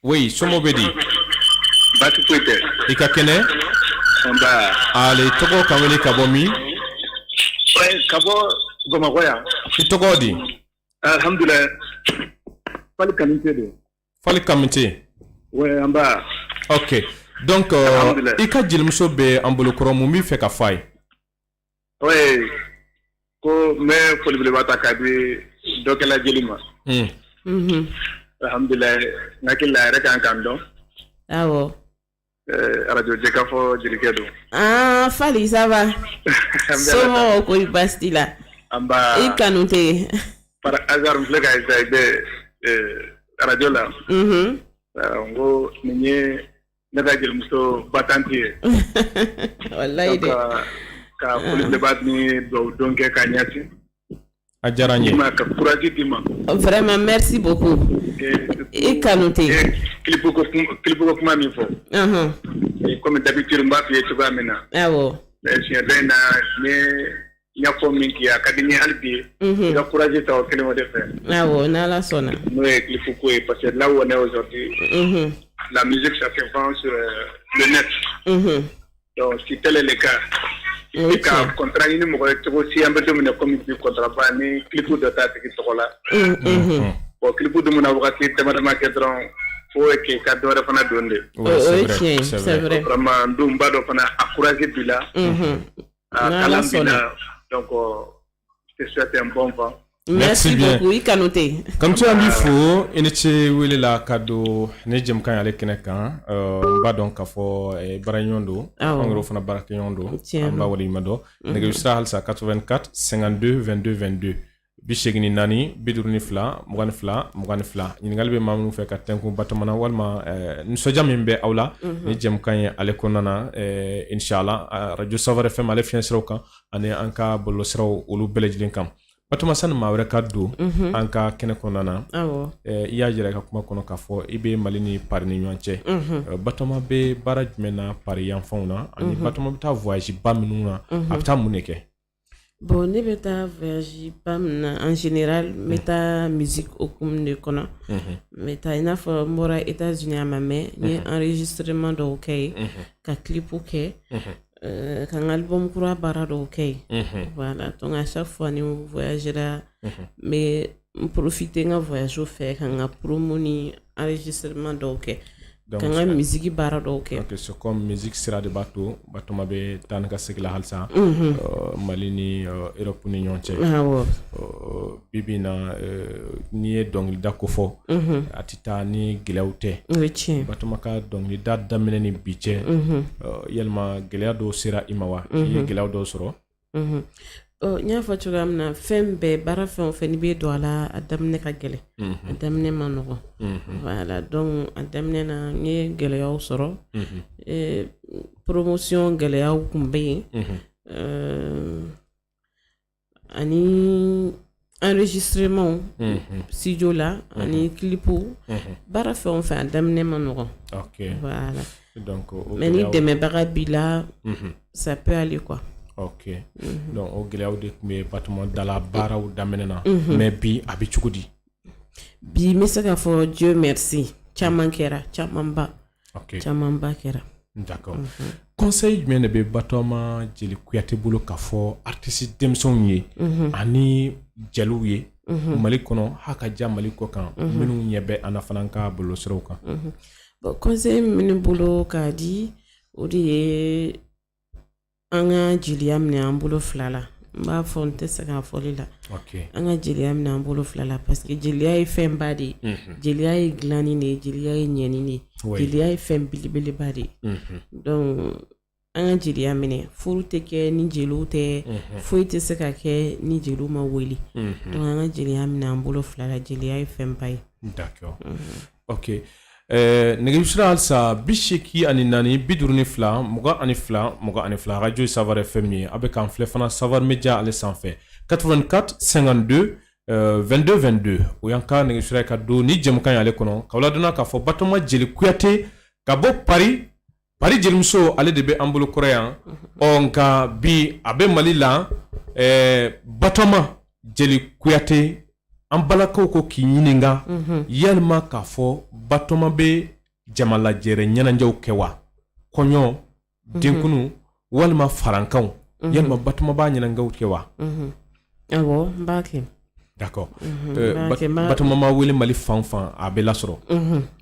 oui, somɔgɔw bɛ di? Baasi foyi tɛ. I ka kɛnɛ? Nba. Ale tɔgɔ, ka wele ka bɔ min? Ka bɔ Bamakɔ yan. I tɔgɔ di? Alhamdulilayi, Fali Kamite don. Fali Kamite. Oui, nba. Ok, donc i ka jelimuso bɛ an bolo kɔrɔ, mun b'i fɛ ka fɔ a ye? Oui, ko n bɛ foli belebeleba ta k'a di dɔkɛla jeli ma. Alhamdulilayi, n hakili la a yɛrɛ kan k'an dɔn. Awɔ. Arajo Jɛkafɔ jelikɛ don. Aa Fali, ça va? Somɔgɔw ko baasi t'i la? Nba. I Kanute. Par hasard n filɛ ka essayer bɛ arajo la. N ko nin ye ne ka jelimuso batante ye. Walayi dɛ. Ka foli belebeleba ni dugawu don kɛ ka ɲɛsin. A diyara n ye. Ka courage d'i ma. Vraiment, merci beaucoup. I Kanute. Clip ko kuma min fɔ. Comme d'habitude n b'a f'i ye cogoya min na. Awɔ. Siɲɛ dɔ in na n ye ɲɛfɔ min k'i ye, a ka di n ye hali bi. I ka courage ta o kelen o de fɛ. Awɔ, n'Ala sɔnna. N'o ye clip ko ye, parce que là où on est aujourd'hui, la musique, ça se vend sur le net. Donc si tel est le cas, i bɛ ka contrat ɲini mɔgɔ ye cogo si, an bɛ don min na komi bi, contrat ba ni clip dɔ t'a tigi tɔgɔ la. Bon, clip dun mana wagati dama dama kɛ dɔrɔn, fo k'i ka dɔ wɛrɛ fana don de. O ye tiɲɛ ye, c'est vrai. Vraiment, n dun b'a dɔn fana, a courage b'i la. A kalan b'i la, donc je te souhaite un bon vent. Merci beaucoup, i Kanute. Kanute, an b'i fo, i ni ce wele la ka don ni jɛmukan y'ale kɛnɛ kan. N b'a dɔn k'a fɔ baara ɲɔgɔn don, an yɛrɛw fana baarakɛɲɔgɔn don, an b'a waleɲuman dɔn. Nɛgɛjuru sira halisa 84 52 22 22, 84 52 22 22. Ɲininkali bɛ maa minnu fɛ ka tɛnkun Batoma na, walima nisɔndiya min bɛ aw la ni jɛmukan ye ale kɔnɔna na, inshallah, radio Savoir FM ale fiɲɛ siraw kan ani an ka bɔlɔlɔsiraw olu bɛɛ lajɛlen kan. Batoma, sani maa wɛrɛ ka don an ka kɛnɛ kɔnɔna na, i y'a jira i ka kuma kɔnɔ k'a fɔ i bɛ Mali ni Paris ni ɲɔgɔn cɛ. Batoma bɛ baara jumɛn na Paris yanfanw na, ani Batoma bɛ taa voyage ba minnu na, a bɛ taa mun de kɛ? Bon, ne bɛ taa voyage ba min na, en général n bɛ taa musique hokumu de kɔnɔ. N bɛ taa, i n'a fɔ n bɔra États-Unis a ma mɛn, n ye enregistrement dɔw kɛ yen, ka clip kɛ, ka n ka album kura baara dɔw kɛ yen. Voilà, donc à chaque fois ni n voyagera, n bɛ n profiter n ka voyage fɛ ka n ka promo ni enregistrement dɔw kɛ, ka n ka musique baara dɔw kɛ. Ok, c'est comme musique sira de b'a to Batoma bɛ taa ni ka segin la halisa Mali ni Europe ni ɲɔgɔn cɛ. Awɔ. Bi bi in na, n'i ye dɔnkilida ko fɔ, a tɛ taa ni gɛlɛyaw tɛ. O ye tiɲɛ. Batoma ka dɔnkilida daminɛ ni bi cɛ, yalima gɛlɛya dɔw sera i ma wa? I ye gɛlɛya dɔw sɔrɔ? N y'a fɔ cogoya min na, fɛn bɛɛ, baara fɛn o fɛn, n'i bɛ don a la, a daminɛ ka gɛlɛn, a daminɛ ma nɔgɔn. Voilà, donc a daminɛ na, n ye gɛlɛyaw sɔrɔ. Promotion gɛlɛyaw tun bɛ yen, ani enregistrement studio la, ani clip. Baara fɛn o fɛn, a daminɛ ma nɔgɔn. Voilà. Donc mais ni dɛmɛbaga b'i la, ça peut aller, quoi. Ok, donc o gɛlɛyaw de tun bɛ Batoma dala baaraw daminɛ na, mais bi a bɛ cogo di? Bi, n bɛ se k'a fɔ Dieu merci, caman kɛra, camanba. Camanba kɛra. D'accord. Conseil jumɛn de bɛ Batoma Jeli Kuyate bolo k'a fɔ artiste denmisɛnw ye ani jeliw ye Mali kɔnɔ, ha ka ja Mali kɔ kan, minnu ɲɛ bɛ an na fana ka bɔlɔlɔsiraw kan? Bon, conseil min bɛ ne bolo k'a di, o de ye an ka jeliya minɛ an bolo fila la. N b'a fɔ, n tɛ sɛgɛn a fɔli la. An ka jeliya minɛ an bolo fila la, parce que jeliya ye fɛnba de ye. Jeliya ye dilanni de ye, jeliya ye ɲɛni de ye, jeliya ye fɛn belebeleba de ye. Donc an ka jeliya minɛ. Furu tɛ kɛ ni jeliw tɛ, foyi tɛ se ka kɛ ni jeliw ma wele. Donc an ka jeliya minɛ an bolo fila la, jeliya ye fɛnba ye. D'accord, ok. Nɛgɛjuru halisa 84 52 22 22. Radio Savoir FM ye, a bɛ k'an filɛ fana Savoir Media ale sanfɛ. 84 52 22 22, o y'an ka nɛgɛjuru ka don ni jɛmukan ye ale kɔnɔ. K'aw ladɔnna k'a fɔ Batoma Jeli Kuyate ka bɔ Paris, Paris jelimuso, ale de bɛ an bolo kɔrɔ yan. Ɔ nka bi a bɛ Mali la. Batoma Jeli Kuyate, an balakaw ko k'i ɲininka yalima k'a fɔ Batoma bɛ jamalajɛrɛ ɲɛnajɛw kɛ wa? Kɔɲɔ, denkunu walima farankanw, yalima Batoma b'a ɲɛnajɛw kɛ wa? Awɔ, n b'a kɛ. D'accord. Batoma ma wele Mali fan fan, a bɛ lasɔrɔ?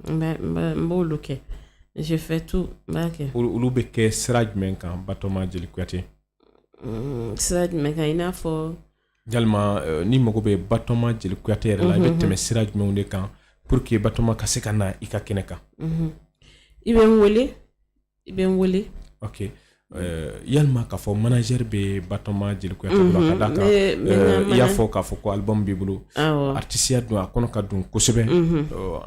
N b'olu kɛ, je fais tout, n b'a kɛ. Olu bɛ kɛ sira jumɛn kan, Batoma Jeli Kuyate? Sira jumɛn kan? I n'a fɔ? Yalima ni mago bɛ Batoma Jeli Kuyate yɛrɛ la, i bɛ tɛmɛ sira jumɛnw de kan pour que Batoma ka se ka na i ka kɛnɛ kan? I bɛ n wele. I bɛ n wele. Ok, yalima k'a fɔ manager bɛ Batɔma Jeli Kuyate bolo, ka d'a kan i y'a fɔ k'a fɔ ko album b'i bolo, artisiya dun a kɔnɔ ka dun kosɛbɛ,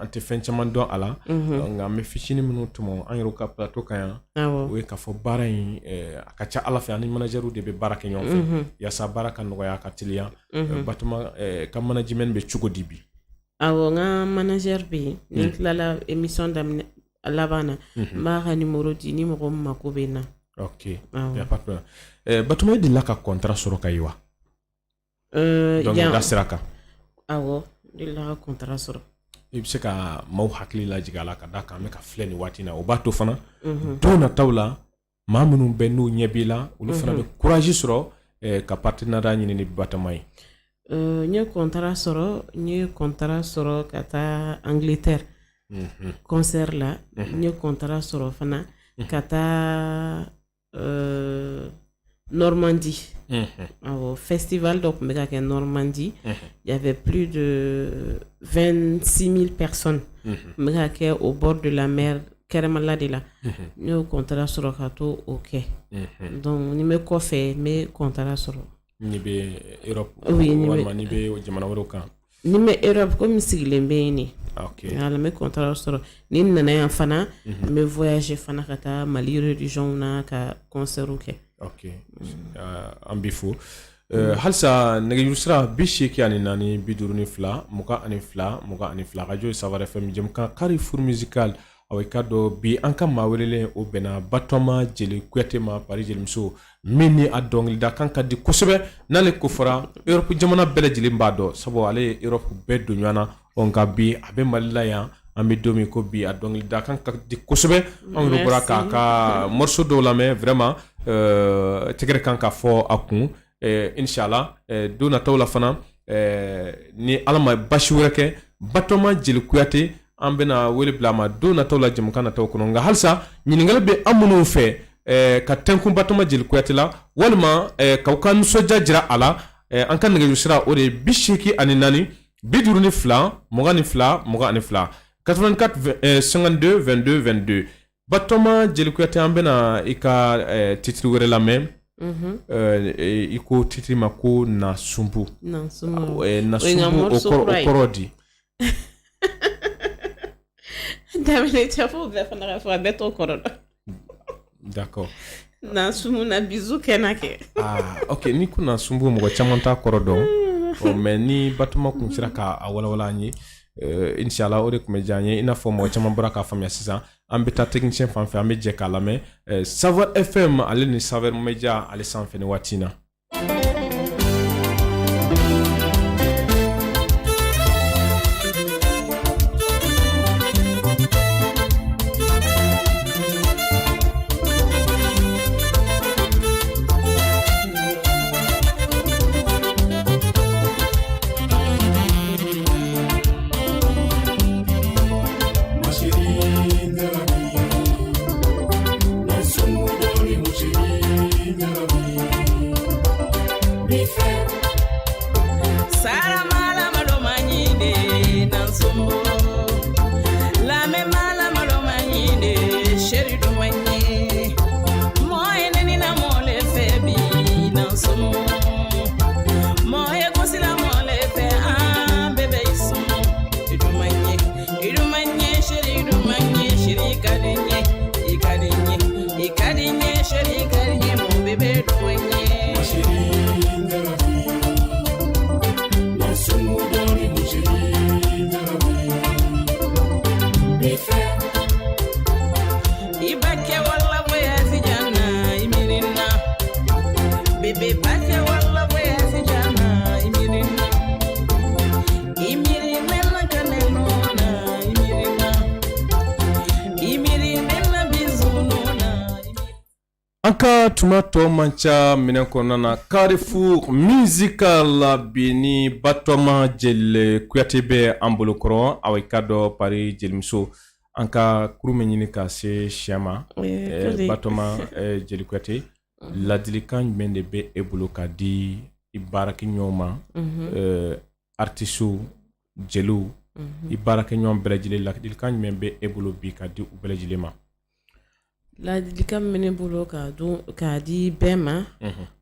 an tɛ fɛn caman dɔn a la, nka an bɛ fitinin minnu tɔmɔ an yɛrɛ ka plateau kan yan, o ye k'a fɔ baara in a ka ca Ala fɛ, an ni managerw de bɛ baara kɛ ɲɔgɔn fɛ yaasa baara ka nɔgɔya, ka teliya. Batɔma ka management bɛ cogo di bi? Awɔ, n ka manager bɛ yen. Ni n tilala émission daminɛ laban na, n b'a ka numéro di ni mɔgɔ min mako bɛ n na. Ok, y a pas de problème. Batɔma, e delila ka contrat sɔrɔ ka ye wa? Dɔnkilida sira kan. Awɔ, n delila ka contrat sɔrɔ. I bɛ se ka maaw hakili lajigin a la, ka d'a kan an bɛ ka filɛ nin waati in na, o b'a to fana don nataw la, maa minnu bɛ n'u ɲɛ b'i la, olu fana bɛ courage sɔrɔ ka partenariat ɲini ni Batɔma ye. N ye contrat sɔrɔ, n ye contrat sɔrɔ ka taa Angleterre concert la. N ye contrat sɔrɔ fana ka taa Normandie. Awɔ, festival dɔ tun bɛ ka kɛ Normandie. Il y avait plus de 26 000 personnes. Tun bɛ ka kɛ au bord de la mer, kɛrɛmala de la. N y'o contrat sɔrɔ ka to o kɛ. Donc ni n bɛ kɔfɛ, n bɛ contrat sɔrɔ. N'i bɛ Europe walima n'i bɛ jamana wɛrɛw kan? Ni n bɛ Europe, komi n sigilen bɛ yen de. Voilà, n bɛ contrat sɔrɔ. Ni n nana yan fana, n bɛ voyager fana ka taa Mali région na ka concert kɛ. Ok, an b'i fo. Halisa nɛgɛjuru sira 84 52 22 22, radio Savoir FM, jɛmukan Carrefour musical. Aw k'a dɔn bi an ka maa welelen o bɛnna Batɔma Jeli Kuyate ma, Paris jelimuso min ni a dɔnkilida kan ka di kosɛbɛ, n'ale ko fɔra Europe jamana bɛɛ lajɛlen b'a dɔn, sabu ale ye Europe bɛɛ don ɲɔgɔn na. Ɔ nka bi a bɛ Mali la yan, an bɛ don min ko bi, a dɔnkilida kan ka di kosɛbɛ. Anw yɛrɛ bɔra k'a ka morceau dɔw lamɛn, vraiment tɛgɛrɛ kan ka fɔ a kun. Inshallah, don nataw la fana, ni Ala ma basi wɛrɛ kɛ, Batɔma Jeli Kuyate, an bɛna wele bila a ma don nataw la, jɛmukan nataw kɔnɔ. Nka halisa ɲininkali bɛ an minnu fɛ ka tɛnkun Batɔma Jeli Kuyate la, walima k'aw ka nisɔndiya jira a la, an ka nɛgɛjuru sira o de ye 84 52 22 22, 84 52 22 22. Batɔma Jeli Kuyate, an bɛna i ka titre wɛrɛ lamɛn. I ko titre ma ko Na Sunbu. Na Sunbu, o kɔrɔ di? Daminɛ cɛ fo bɛɛ fana ka fɔ a bɛɛ t'o kɔrɔ dɔn. D'accord. Na sunbu na bisou kɛ na kɛ. Ah, ok, n'i ko na sunbu, mɔgɔ caman t'a kɔrɔ dɔn. Mais ni Batɔma kun sera k'a walawala an ye, inshallah, o de tun bɛ diya an ye. I n'a fɔ mɔgɔ caman bɔra k'a faamuya sisan, an bɛ taa technicien fan fɛ, an bɛ jɛ k'a lamɛn Savoir FM ale ni Savoir Media ale sanfɛ ni waati in na. An ka tuma tɔ man ca minɛn kɔnɔna na. Carrefour musical bi ni Batɔma Jeli Kuyate bɛ an bolo kɔrɔ. Aw k'a dɔn Paris jelimuso, an ka kurun bɛ ɲini ka se sɛ ma. Batɔma Jeli Kuyate, ladilikan jumɛn de bɛ e bolo ka di i baarakɛɲɔgɔn ma, artisiw, jeliw, i baarakɛɲɔgɔn bɛɛ lajɛlen, ladilikan jumɛn bɛ e bolo bi ka di u bɛɛ lajɛlen ma? Ladilikan min bɛ ne bolo k'a dun k'a di bɛɛ ma,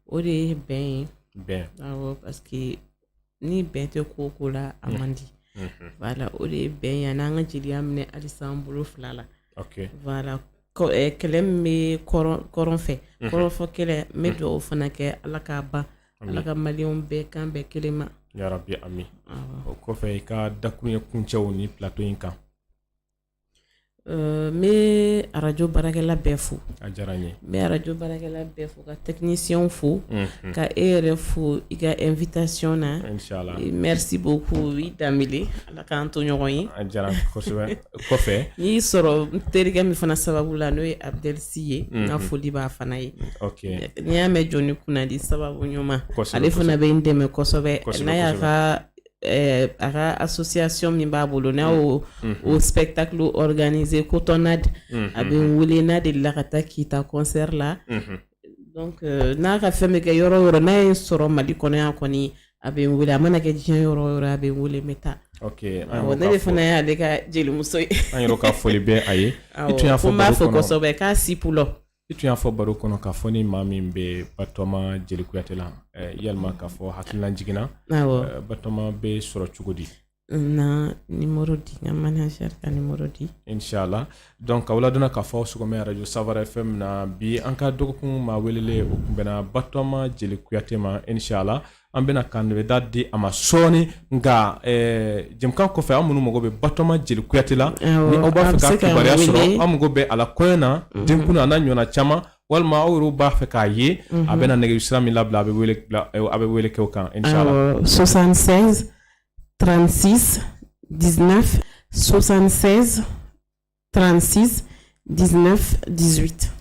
o de ye bɛn ye. Bɛn. Awɔ, parce que ni bɛn tɛ ko o ko la, a man di. Voilà, o de ye bɛn ye, ani an ka jeliya minɛ halisa an bolo fila la. Voilà, kɛlɛ min bɛ kɔrɔn fɛ, kɔrɔnfɔ kɛlɛ, n bɛ dugawu fana kɛ Ala k'a ban, Ala ka maliyɛnw bɛɛ kan bɛn kelen ma. Yarabi, ami. O kɔfɛ, i ka dakuruɲɛ kuncɛw ni plateau in kan. N bɛ arajo baarakɛla bɛɛ fo. A diyara n ye. N bɛ arajo baarakɛla bɛɛ fo, ka technicienw fo, ka e yɛrɛ fo i ka invitation na. Inchallah. Merci beaucoup i Danbele, Ala k'an to ɲɔgɔn ye. A diyara kosɛbɛ. Kɔfɛ, n y'i sɔrɔ n terikɛ min fana sababu la, n'o ye Abdel Sy ye, n ka foli b'a fana ye. N'i y'a mɛn jɔnni kunnadi sababu ɲuman, ale fana bɛ n dɛmɛ kosɛbɛ n'a y'a ka a ka association min b'a bolo, n'a y'o o spectacle organiser Cotonnade, a bɛ n wele n'a delila ka taa Kita concert la. Donc n'a ka fɛn bɛ kɛ yɔrɔ o yɔrɔ, n'a ye n sɔrɔ Mali kɔnɔ yan kɔni, a bɛ n wele. A mana kɛ diɲɛ yɔrɔ o yɔrɔ, a bɛ n wele, n bɛ taa. Ne de fana y'ale ka jelimuso ye. An yɛrɛ ka foli bɛ a ye. I tun y'a fɔ, n b'a fo kosɛbɛ k'a si pulɔ. I tun y'a fɔ baro kɔnɔ k'a fɔ ni maa min bɛ Batɔma Jeli Kuyate la, yalima k'a fɔ hakilina jiginna, Batɔma bɛ sɔrɔ cogo di? Na numéro di, n ka manager ka numéro di. Inchallah. Donc k'aw ladɔnna k'a fɔ aw sɔgɔmɛ arajo Safara FM na bi, an ka dɔgɔkun maa welelen, o tun bɛnna Batɔma Jeli Kuyate ma. Inchallah, an bɛna kanbɛnda di a ma sɔɔni, nka jɛmukan kɔfɛ, aw minnu mago bɛ Batɔma Jeli Kuyate la, ni aw b'a fɛ ka kibaruya sɔrɔ, aw mago bɛ a la kɔɲɔ na, denkun a n'a ɲɔgɔnna caman, walima aw yɛrɛ b'a fɛ k'a ye, a bɛna nɛgɛjuru sira min labila, a bɛ wele kɛ o kan, inchallah. 76 36 19 76 36 19 18.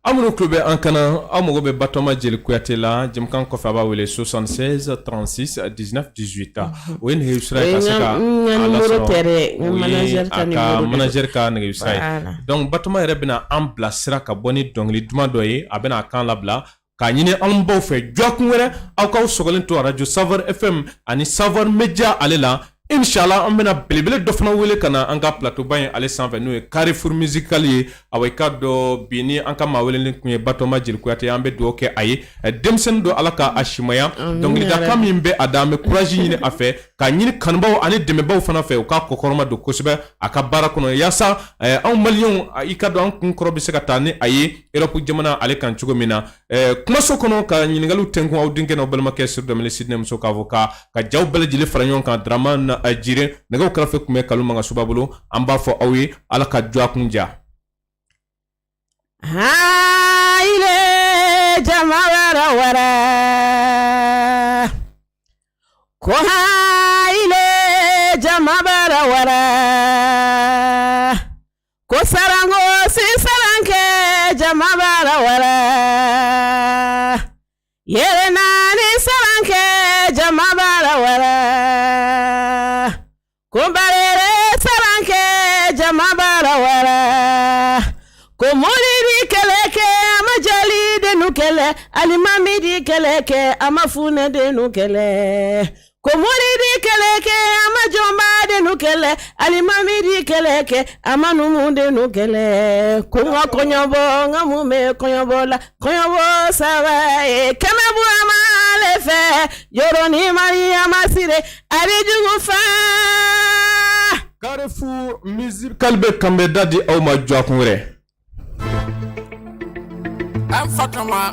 Aw minnu tulo bɛ an kana, aw mago bɛ Batɔma Jeli Kuyate la, jɛmukan kɔfɛ a b'a wele 76 36 19 18. O ye nɛgɛjuru sira ye ka se ka a lasɔrɔ. O ye a ka manager ka nɛgɛjuru sira ye. Donc Batɔma yɛrɛ bɛna an bilasira ka bɔ ni dɔnkili duman dɔ ye, a bɛna a kan labila k'a ɲini anw baw fɛ dɔgɔkun wɛrɛ, aw k'aw sɔgɔlen to arajo Savoir FM ani Savoir Media ale la. Inshallah, an bɛna belebele dɔ fana wele ka na an ka plateau ba in ale sanfɛ, n'o ye Carrefour Musical ye. Awa, i k'a dɔn bi ni an ka maa welelen tun ye Batɔma Jeli Kuyate, an bɛ dugawu kɛ a ye. Denmisɛnnin don, Ala ka a simaya. Dɔnkilidakan min bɛ a da, an bɛ courage ɲini a fɛ, k'a ɲini kanubaw ani dɛmɛbaw fana fɛ, u k'a kɔkɔrɔma don kosɛbɛ a ka baara kɔnɔ, yaasa anw maliyɛnw, i ka dɔn an kun kɔrɔ bɛ se ka taa ni a ye Europe jamana ale kan cogo min na. Kumaso kɔnɔ ka ɲininkaliw tɛnkun, aw denkɛ n'aw balimakɛ Seydou Danbele Sidinɛ muso k'a fɔ ka jaw bɛɛ lajɛlen fara ɲɔgɔn kan Dramane Jire, nɛgɛw kɛrɛfɛ tun bɛ Kalu Magasuba bolo. An b'a fɔ aw ye, Ala ka dɔgɔkun diya. Haile jama wara wara ko haile jama bara wara ko sarango si saranke jama bara wara yɛrɛ naani saranke jama bara wara ko barere saranke jama bara wara ko muridi kɛlɛ kɛ a ma jali denu kɛlɛ, alimami di kɛlɛ kɛ a ma funɛ denu kɛlɛ, ko muridi kɛlɛ kɛ a ma jɔnba denu kɛlɛ, alimami di kɛlɛ kɛ a ma numu denu kɛlɛ, ko n ka kɔɲɔbɔ n ka mun bɛ kɔɲɔbɔ la, kɔɲɔbɔ saba ye kɛmɛ burama ale fɛ yɔrɔ ni Mariyama Sire ari jugu fa. Carrefour Musical bɛ kanbɛnda di aw ma dɔgɔkun wɛrɛ. An Fatoma.